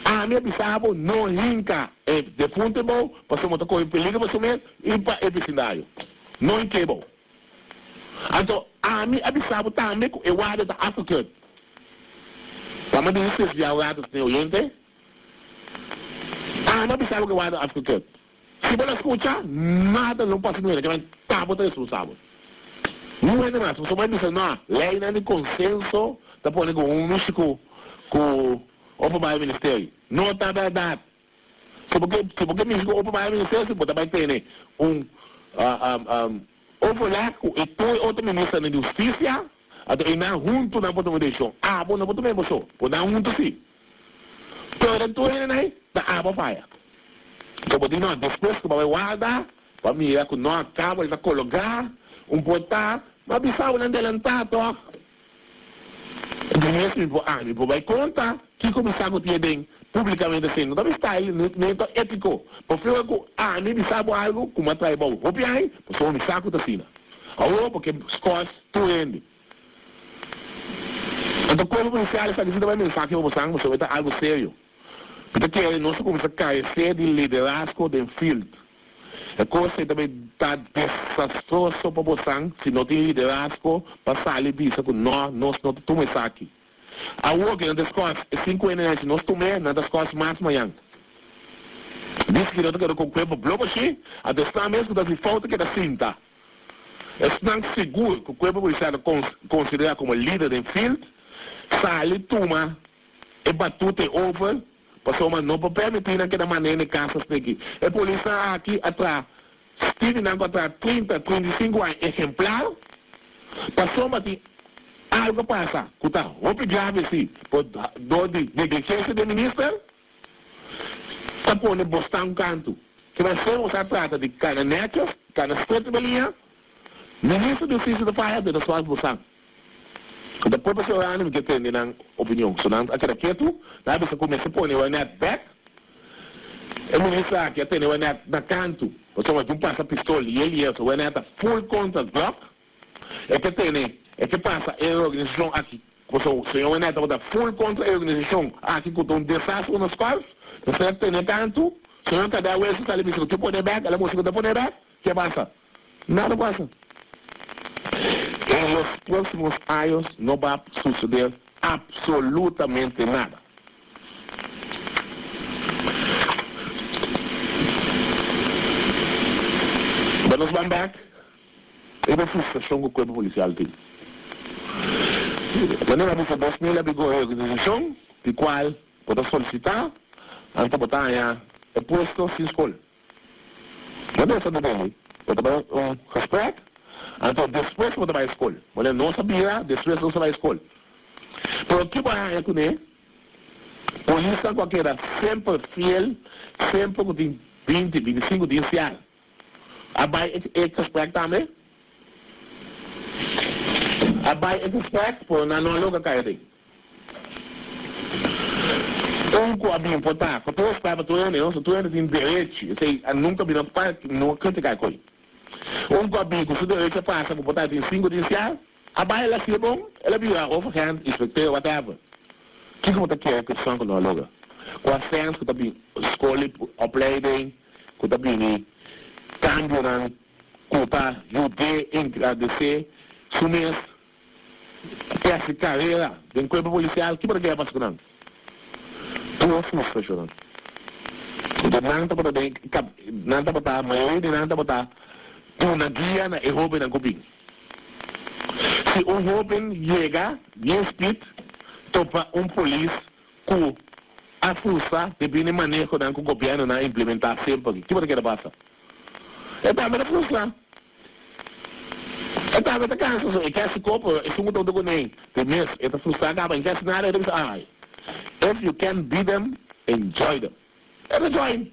Ami a bisa bo no hinka e defunte bo, pasobra bo ta kohe peligro pa su mes i pa e bisindario. No hink'é bo. Anto ami a bisa bo tambe ku e warda ta afgekeurd. Tama di ses bia un rato, señor oyente. Ami a bisa bo ku e warda ta afgekeurd. Si bo no skucha, nada lo pasa manera ke ta bo ta responsabel. Niun hende mas. Pasobra bo a bisa no, leinan di konsenso ta pone ku un mishi ku ku Openbaar Ministerie. No ta bèrdat. Si bo ke si bo ke mishi ku Openbaar Ministerie si bo ta bai tene un overleg ku e tur e otro ministernan di hustisia, anto einan huntu nan por tuma desishon. Abo no por tuma e bo so, por nan huntu si. Pero tur hende ei ta abo faya. So bo di no, despues ku bo bai warda, bo a mira ku no a kaba, el ta kologá un porta, bo a bisa bo nan delantá tòg. Di mes mi por a, mi por bai konta kiko mi sa ku tin aden. Públikamente esei no ta mi style, ni ta étiko. Prefiero ku ami bisa bo algu ku mi a trae bou hopi aña, pasobra mi sa ku ta asina. Awor bo ke skòs tur hende. Anto Kuerpo Polisial esaki si ta bai mensahe pa bosan, pasobra e ta algu serio. Mi ta kere nos a kuminsá karesé di liderazgo den field. E kos ei ta bai ta desastroso pa bosan si no tin liderazgo pa sali bisa ku nò, nos no ta tuma esaki. Awor ke nan ta skòs e sinkuenta nan, si nos tum'é, nan ta skòs mas mañan. Dice ku nan ta keda ku kuerpo blo bashí, anto esnan mes ku ta hasi fout ta keda sinta. Esnan sigur ku kuerpo polisial ta konsiderá komo lider den field, sali tuma e batuta e over, pasobra no por permití nan keda man'é na e kas asina aki. E polisnan aki a traha Stevie nan ku a traha 30, 35 aña ehemplar, pasobra tin algu a pasa ku ta hopi grave si, por dor di negligensia di e minister, ta pone bosnan un kantu. Kiba esei nos a trata di kana nètjes, kana stret riba liña, minister di hustisia ta faya, ta swak bosnan. Ku ta pueblo ciudadano mi ke tende nan opinion. So nan a keda ketu, nan a bisa ku mester pone Wernet bek. E minister aki a tene Wernet na kantu, pasobra tin pasa pistol lié lié, so Wernet ta full kontra Glock. E ke tene, e ke pasa e reorganisashon aki, pasobra señor Wernet tabata full kontra e reorganisashon aki ku ta un desastre na skòls. Mester a tene kantu, señor Kadè Wilson sali bisa ku tin pone bek, el a mustra ku ta pone bek. Ke pasa? Nada pasa. En los próximos años no ba suceder absolutamente nada. Ba nos ban bek riba e frustracion cu cuerpo policial tin. Manera a bisa 2000 a bigo e organisacion di cual bo ta solicita anto bo ta haña e puesto sin scol. Bo ta esaki dende, bo ta bai un gesprek, anto despues bo ta bai skol. Bo lei nos a bira, despues nos a bai skol. Pero ki bo a haña kuné? Polisnan ku a keda semper fiel, semper ku tin binti, bintisinku dies jaar, a bai e gesprek tambe. A bai e gesprek, pero nan no a logra kai aden. Un ku a bin por ta ku tur esklabo tur hende no, so tur hende tin derechi, esei a nunka bira pa no kritika e koi. Un ku a bin ku su derechi a pasa ku por ta tin sinku dies ya, a bai el a hasié bon, el a bira of agent, inspekteur, whatever. Kiko bo ta kere ku esun ku no a logra? Ku a sens ku ta bin skol i opleiding, ku ta bini kambionan ku ta yud'é engrandesé su mes Te hasi karera den kuerpo polisial, ki por a gera pasa ku nan? Tur frustrashonnan. Enton nan tabata den kap, nan tabata, mayoria di nan tabata duna guia na e hóbennan ku bin. Si un hóben yega bien spit topa un polis ku a frustra debí na e manehonan ku gobièrnunan a implementá semper, ki por a keda pasa? E tambe ta frustra. E tambe ta cansa so e ke haci kopo esun cu ta hunto cune di mes e ta frustra caba e ke haci nada e ta bisa ay if you can't beat them enjoy them e ta join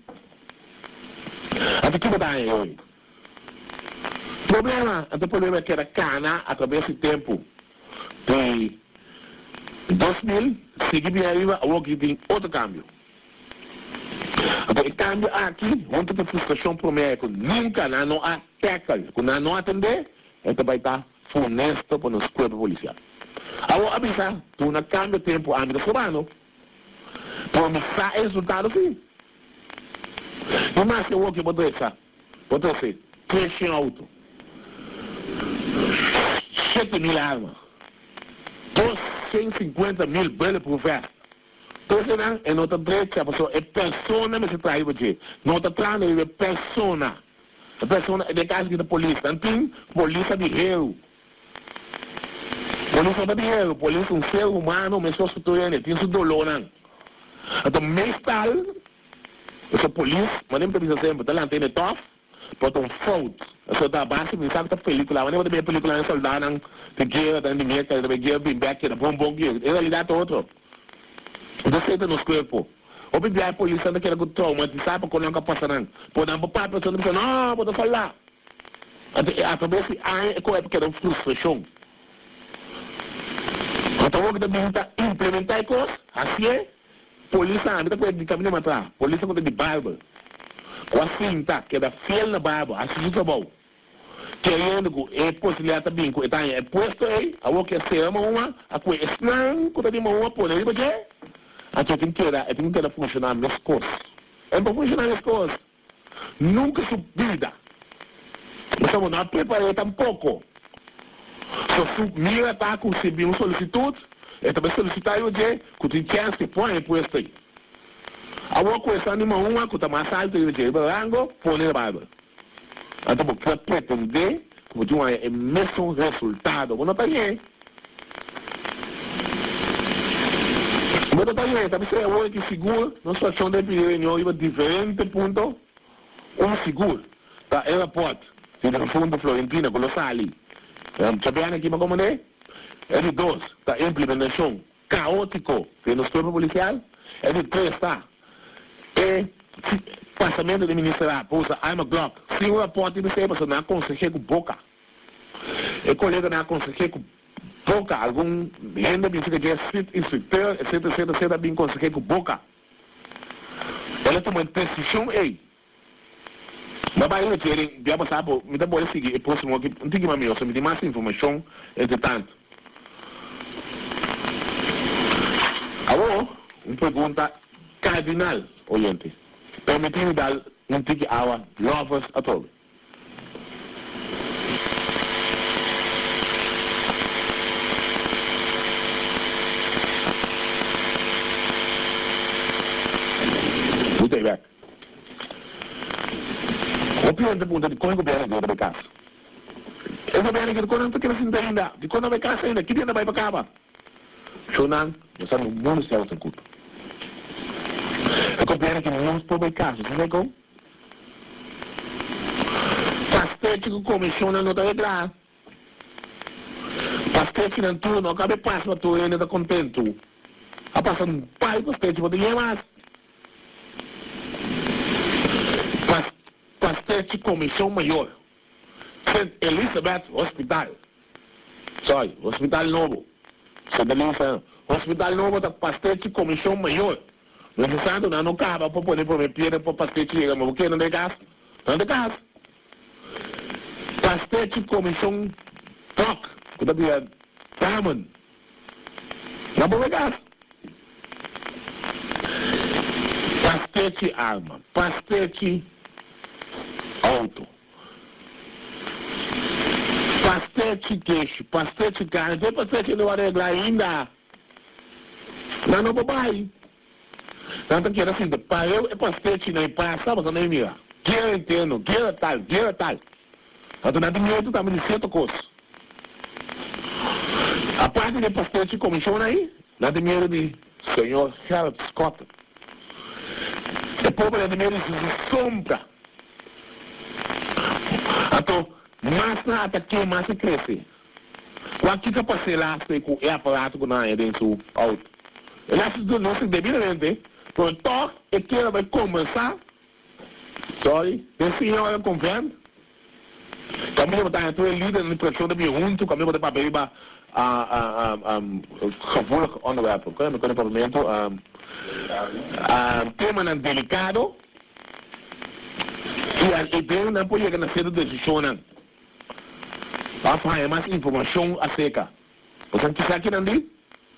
anto kico ta haña e hoy problema anto problema keda cana atraves di tempo di 2000 sigui bien ariba awor ki tin otro cambio. Anto e kambio aki, huntu ku e frustrashon promé ku nunka nan no a tackle, ku nan no a atendé, e ta bai ta funesto pa nos kuerpo polisial. Awor a bisa, duna kambio tempu ami ta strobando, pero mi sa e resultado si. I maske awor ke bo drecha, bo trese 300 auto, 7000 arma, 250,000 bulletproof vest, Esenan e no ta drecha pasobra e persona mester traha riba dje. No ta trahando riba e persona. E persona, den e caso aki ta polis. Nan tin polis ta di heru. Polis no ta di heru. Polis ta un ser humano mescos cu tur hende. Tin su dolornan. Anto meestal, pasobra polis, manera mi ta bisa semper, ta lanta hende tof. Por ta un fout. Pasobra ta base mi sa ku ta pelikula. Wanneer bo ta mira pelikula e soldanan di guera ta di Merka ta bai guera bin bek keda bon bon guera. En realidat ta otro. Enton esei ta nos kuerpo. Hopi bia e polisnan ta keda ku traumatisa pa kon nan ku a pasa nan. Por nan por papia esnan ta bisa no bo ta solda. Anto atrabes di aña e kuerpo keda un frustrashon. Anto awor ku ta bin ta implementa e kos, hasié. Polisnan, mi ta kohe di kaminda mas atras, polisnan ku ta di Bijbel, ku a sinta keda fiel na Bijbel, hasi su trabou, keriendo ku e posibilidat ta bin ku e ta haña e puesto ei, awor ku e sera Mahuma, a kohe esnan ku ta di Mahuma pone riba dje, anto e tin keda, e tin ku keda funshoná meskos. E no por funshoná meskos. Nunka su bida. Pasobra bo no a prepar'é tampoko. So su mira ta ku si bin un solisitut, e ta bai solisitá riba dje ku tin chèns ku e por haña e puesto ei. Awor ku esnan di Mahuma ku ta mas altu riba dje riba rango, pone na Bijbel. Anto bo kier pretendé ku bo tin un haña e mesun resultado. Bo no ta hañ'é. Bo ta hañ'é. Ta bis'é awor ki sigur nos frakshon ta pidi reunion riba diferente punto. Un sigur ta e rapòrt di difunto Florentina ku lo sali djabièrnè aki pa komand'é. E di dos ta implementashon kaótiko den nos kuerpo polisial. E di tres ta e pasamentu di minister a pa usa arma Glock sin un rapòrt di bis'é pasobra nan a konseh'é ku boka. E koleganan a konseh'é ku boka. Algun hende a bisa ku dje sit instrukteur etcetera etcetera etcetera a bin konseh'é ku boka. El a tuma e desishon ei. Mi a bai referin bia pasá bo mi ta bole sigui e próximo aki un tiki mas mihó so mi tin mas informashon entre tanto. Awor un pregunta kardinal oyente. Permití mi dal un tiki awa lovers atrobe. Mi ta e bek. Hopi hende ta puntra dikon e gobièrnu aki no ta bai kas. E gobièrnu aki dikon nan ta keda sinta ainda? Dikon nan bai kas ainda? Ki dia nan bai pa kaba? Shownan, nos sa no mundu sèlfs ta kulpa. E gobièrnu aki no por bai kas. Bo sa dikon? Pastechi ku komishonnan no ta reglá. Pastechinan tur no kabe pas pa tur hende ta kontentu. A pasa un pai pastechi bo ta yega mas. Pastechi komishon mayor. Sint Elisabeth Hospital. Sorry, Hospital Nobo. Sint Elisa, Hospital Nobo ta pastechi komishon mayor. Mester santu nan no kaba pa pone prome piedra pa pastechi yega ma bo keda den kas? Nan ta kas. Pastechi komishon tok ku ta bira Damen nan por bay kas. Pastechi arma, pastechi auto, pastechi keshi, pastechi karni, te pastechi no a regla ainda. Nan no por bai. Nan ta keda sinta pareu e pastechi na e pasa pasobra nan e mira guera interno, guera tal, guera tal. Anto nan tin miedu tambe di sierto kos. Aparte di e pastechi komishon ai, nan tin miedu di señor Gerrit Schotten. E pober nan tin miedu di su sombra. Anto mas nan atak'é mas e krese. Wak kiko a pas'é laatste ku e aparato ku nan haña den su outo. E laatste duna nos debidamente, pero tòg e keda bai kombersá, sorry, den señora konvent. Kaminda bo ta haña tur e lidernan di frakshon ta bini huntu, kaminda bo ta papia riba gevoelig onderwerpen, kon mi kore papiamentu, temanan delikado, i den nan por yega na sierto desishonnan. Of haña mas informashon aserka. Bo sa kisa kinan di?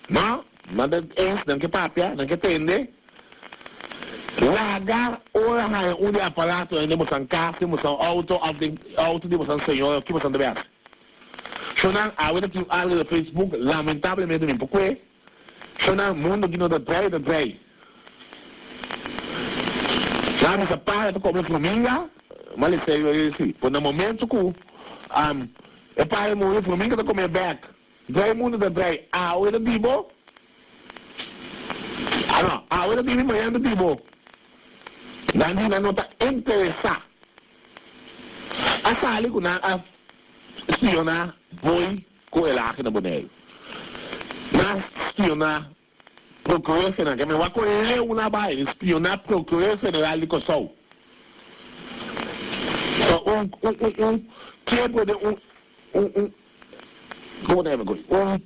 No, nan ta eens, nan ke papia, nan ke tende. Laga ora haña un di e aparatonan den bosan kas, den bosan outo of den outo di bosan señora of ki bosan ta bai hasi. Shownan, awe ta tin algu riba Facebook, lamentablemente mi por kue. Shownan, mundo aki no ta drei, ta drei. Nan bisa para ta kome fruminga, ma le serio e si. Por na momento ku e para muri, fruminga ta kome bek. Drei mundo ta drei, awe ta di bo, ah no, awe ta di mi, mañana ta di bo. Nan di nan no ta interesa. A sali ku nan a spiona boy ku el aki na Boneiru. Nan a spiona Procureur General, ke men wak kon leu nan a bai, spioná Procureur General di Kòrsou. So un un un un kebra den un un un komo ta yama koe? Un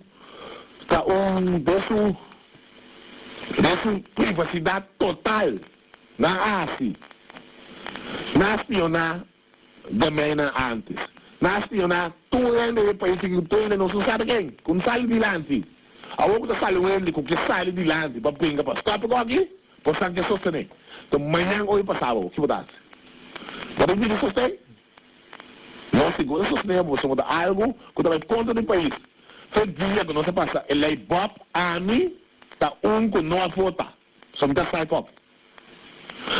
ta un den su. Den su privasidat total nan a hasi. Nan a spioná den meinan ántes. Nan a spioná tur hende den e pais aki ku tur hende nos no sabi ken ku no sali dilanti. Awor ku ta sali un hende ku ke sali dilanti pa bringa pa stòp e kòki, bo sa ke sostené. Enton mañan oye pasá bo, ki bo ta hasi? Bo ta pidi sosten? No, sigur ta sostené bo pasobra bo ta algu ku ta bai kontra di pais. Fe dia ku nos a pasa e lei Bob, ami ta un ku no a vota, so mi ta strike off.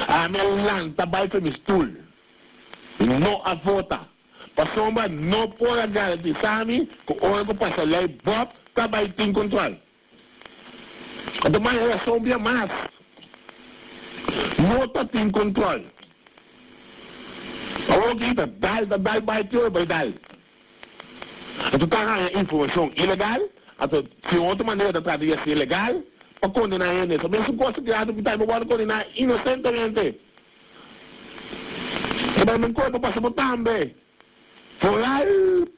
Ami a lanta bai fe mi stul. Mi no a vota, pasobra no por a garantisa mi ku ora ku pasa lei Bob ta bai tin control. Anto mas rason bia mas no ta tin control. Awor ki ta dal ta dal bai te ora bai dal. Anto ta haña informacion ilegal, anto si un otro manera ta trata di hacié legal pa condena hende. So mesun cos ta tirado cu ta bo wordo condena inocentemente. Ta bai men cuerpo pasa bo tambe. Vooral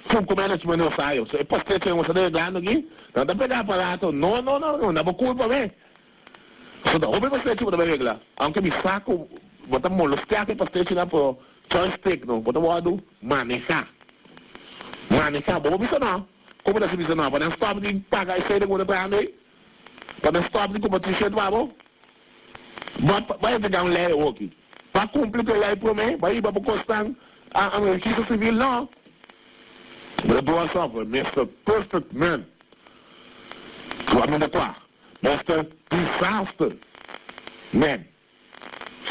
Funku management no sa yo. So e pastecho nan ta reglando aki, nan ta pega aparato. No, no, no, no, na bo culpa me. So ta hopi pastecho bo ta bay regla. Aunke mi sa cu bo ta molestea cu e pastechonan, pero joystick no, bo ta wordo maneha. Maneha. Bo por bisa no. Con bo ta haci bisa no? Pa nan stop di paga e sede cu bo ta trahando ey? Pa nan stop di cumpra t-shirt pa bo? Bo a entrega un ley awoki. Pa cumpli cu e ley prome, bo a hiba bo cosnan a un registro civil? No. Bo ta dua software, Mister Perfect Man. Cu a manda cua? Mister Disaster Man.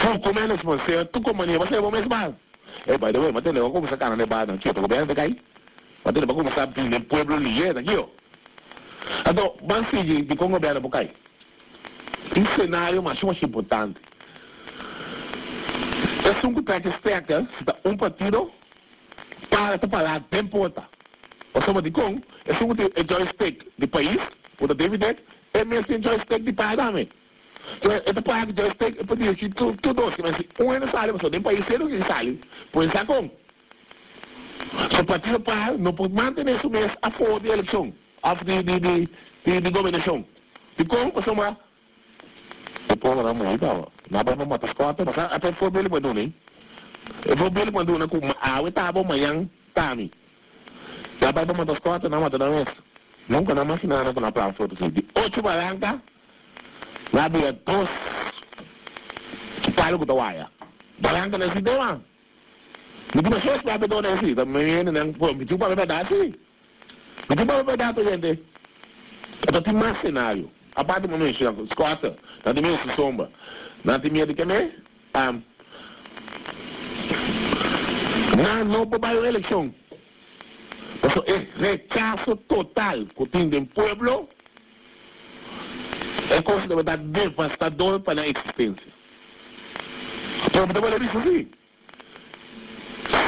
Fuku management, sea tu compania, bo sea bo mes bal. Ey, by the way, bo a tende bo a cuminsa cana den bar nan chio, pa gobierno ta cay? Bo a tende bo a cuminsa bini den pueblo liye ta kio? Anto, ban sigui dicon gobierno por cay. Un scenario masha masha importante. Esun cu trek e stekker, si ta un partido, para ta para den porta. Pasobra dicon? Esun cu tin e joystick di pais, cu ta David Dick, e mes tin joystick di para tambe. So e ta para cu joystick, e por dirigi tur dos. Kimen si un hende sali, pasobra den pais cero kin sali, por sa con. So partido par no por mantene su mes afo di eleccion of di di di di di gobernacion. Dicon? Pasobra e pueblo nan muri caba. Nan a bai pa mata Scott. Pasobra ata e voorbeeld cu a duna ei. E voorbeeld cu a duna cu awe ta abo mañan ta ami. Nan a bai pa mata Scott, nan a mata nan mes. Nunca nan a imagina nan cu nan a plan foto así. Di ocho baranca nan a bira dos palo cu ta waya. Baranca na e sistema. Mi tin masha papia dor esi, ta mi hendenan por mi tin papia bèrdat si. Mi tin papia bèrdat oyente. Ta tin mas senario. Aparte mi a menciona Scotter, nan tin miedu su sombra. Nan tin miedu keme? Nan no por bai un eleccion. Pasobra e rechaso total cu tin den pueblo, e cos tabata devastador pa nan existencia. Pero mi ta bolbe bisa si,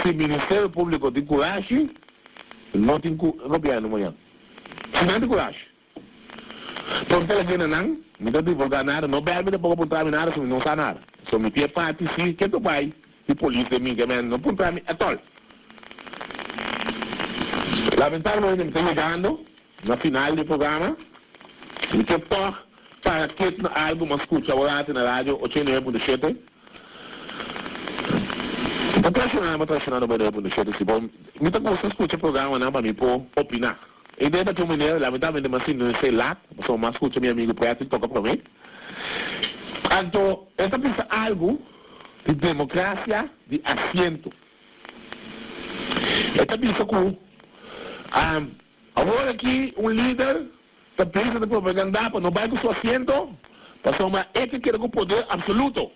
si Ministerio Publico tin curashi, no tin cu gobierno mañan. Si nan tin curashi. Por ta lag'e na nan, mi ta divulga nada, no bel mi tampoco puntra mi nada, so mi no sa nada. So mi tin e parti si ke ta bay di polis den mi, ke men no puntra mi at all. Lamentablemente mi ta yegando na final di e programa, mi ke tog para ket na algo mi a scucha awor na radio 89.7. Mi ta traicioná, mi a traicioná 99.7 si, pero mi ta gusta scucha programanan pa mi por opina. E idea ta cu meneer, lamentablemente mi a sinti un esey laat, pasobra mi a scucha mi amigo Patrick toca prome. Anto e ta bisa algo di democracia di asiento. E ta bisa cu awor aki un lider ta bisa ta propaganda pa no bay cu su asiento, pasobra e ke keda cu poder absoluto.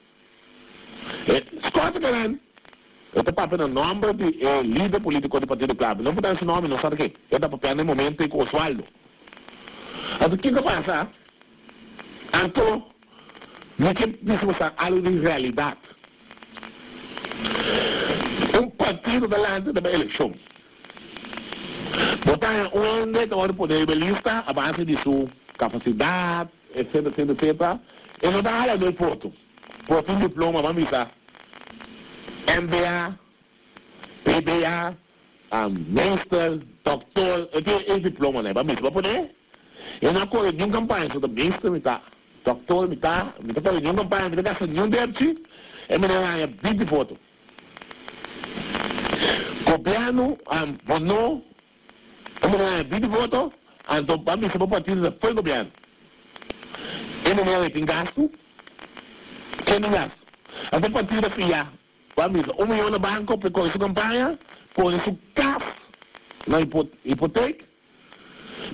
E Scott Karen e ta papia na nomber di e lider politico di Partido Clave. No por ta su nomber, no sa ke. E ta papia na e momento ei cu Oswaldo. Anto kico a pasa? Anto mi ke bisa bo sa algo di realidad. Un partido ta lanta ta bai eleccion. Bo ta haña un hende ta worde pone riba e lista a base di su capacidad, etcetera, etcetera, etcetera. E no ta hala no foto. Por tin diploma ban bisa MBA, PBA, meester, doctor, e tin e diplomanan ban bisa. Bo pone e no a kore niun kampaña so ta meester mi ta. Dokter mi ta, mi ta pone niun kampaña, mi ta gasta niun depchi, e meneer a haña binti voto. Gobièrnu a bono e meneer a haña binti voto, anto bo a bisa bo partido ta fo'i gobièrnu. E meneer ei tin gastu? Ken tin gastu? Anto e partido a fia, bo a bisa un miyon na banko pa e kore su kampaña, pone su kas na hipotek,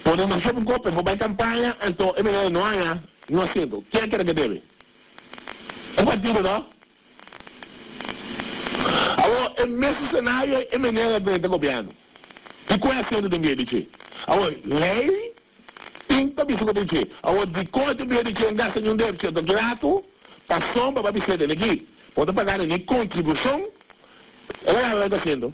Pone un shopping cart pa bai campaña anto e meneer no haña ni un asiento. Ken a kere ke debe? E partido no? Awor e mesun scenario e meneer a drenta gobierno. Di cu e asiento den bia di dje? Awor ley tin ta bisa cu den dje. Awor dicon e tin bia di dje? Gasta ni un debe dje. Grato pasobra bo a bisa den aki. Bo ta paga ni contribucion. E la gana e asiento.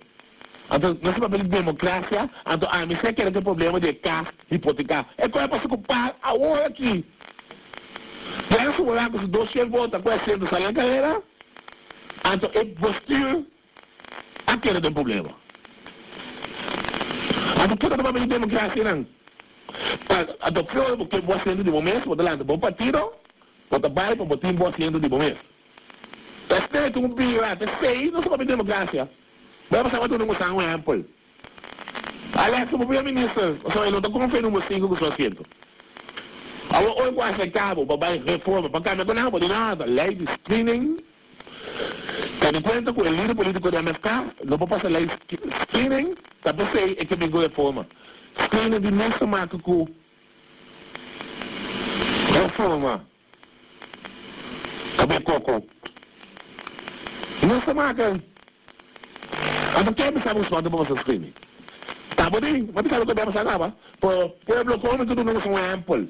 Anto nos ta papia di democracia, anto ami si a kere ku e problema di e cas hipoteca. E koe a pasa ku par awor aki. Gana su bola ku su dos shen voto a koe asiento sali na carera, anto e bestuur a kere den problema. Anto kiko ta papia di democracia nan? Pa anto flor bo ke bo asiento di bo mes, bo ta lanta bo partido, bo ta bai pa bo tin bo asiento di bo mes. Ta steeds un bira, ta esei nos ta papia di democracia. Bo a pasa pa duna un un ehempel. Alex como primer minister, pasobra e no ta confia number cinco cu su asiento. Awor ora cu acepta bo pa bay reforma, pa cambia cu nan, bo di no, ta ley di screening. Tene cuenta cu e lider politico di MFK no por pasa ley screening, ta pesey e ke bin cu reforma. Screening di mes ta maka cu reforma. Kab'é koko. Nos ta maka. Anto ken bisa bo spanta pa boso skribi? Ta bo di, bo bisa loke bia pasa kaba. Pero pueblo kon mi ta duna boso un ehempel.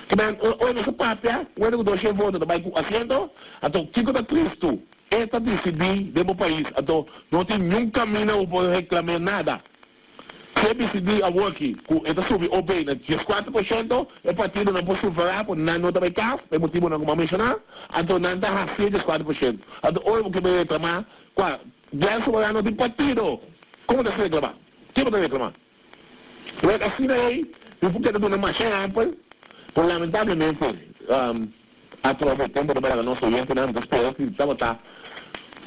Ke men ora nos a papia, wende ku doshen voto ta bai ku asiento, anto kiko ta tristu? E ta disidí den bo pais, anto no tin niun kaminda bo por reklam'é nada. Si e disidí awoki ku e ta subi OB na 14%, e partidonan por superá ku nan no ta bai kas, pa e motibunan ku mi a menshoná, anto nan ta hasié 14%. Anto ora bo ke bai reklamá, kua Glenn Soberano no tin partido, kon bo ta reklamá? Ken bo ta reklamá? Wèl, asina ei mi por keda duna masha ehèmpel, pero lamentablemente Atrobe tempo ta bai laga nos oyentenan ta spera si tabata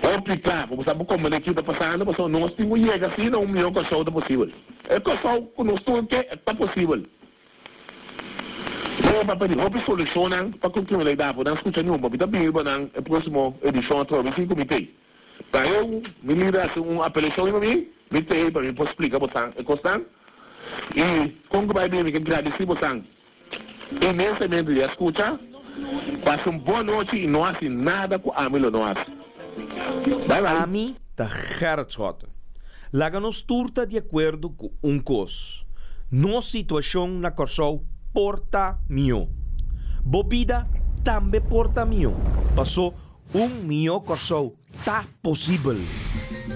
hopi kla pa bo sa bo komprende kiko ta pasando pasobra nos tin ku yega si na un mihó Kòrsou ta posibel. E Kòrsou ku nos tur ke ta posibel. Bo a pidi hopi solushonnan pa ku kriminalidat bo nan skucha niun papi ta bini riba nan e próksimo edishon atrobe si ku mi tei. Pa eu mi lider hasi un apelashon riba mi, mi tei pa mi por splika bosan e kosnan i kon ku bai bini mi ke gradisi bosan. Inmensamente di a scucha. Pasa un bon nochi y no haci nada cu ami lo no haci. Bye bye. Ami ta Gerrit Schotten. Laga nos tur ta di akuerdo ku un kos, nos situashon na Kòrsou por ta mihó. Bo bida tambe por ta mihó, pasó un mihó Kòrsou ta posibel.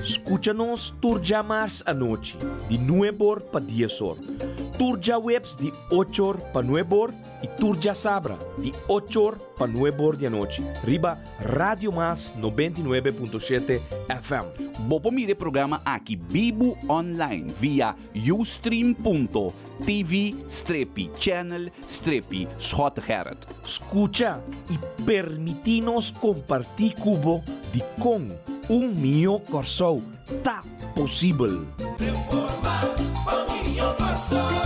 Skucha nos tur djamars anochi di nuebor pa diesor, tur djaweps di ochor pa nuebor i tur djasabra di ochor pa nuebor di anochi riba Radio Mas 99.7 FM. Bo por mira e programa aki bibu online via ustream.tv strepi channel strepi Schottegerrit. Skucha i permití nos kompartí ku bo dikon un mihó Kòrsou ta posibel. Reforma pa mihó Kòrsou.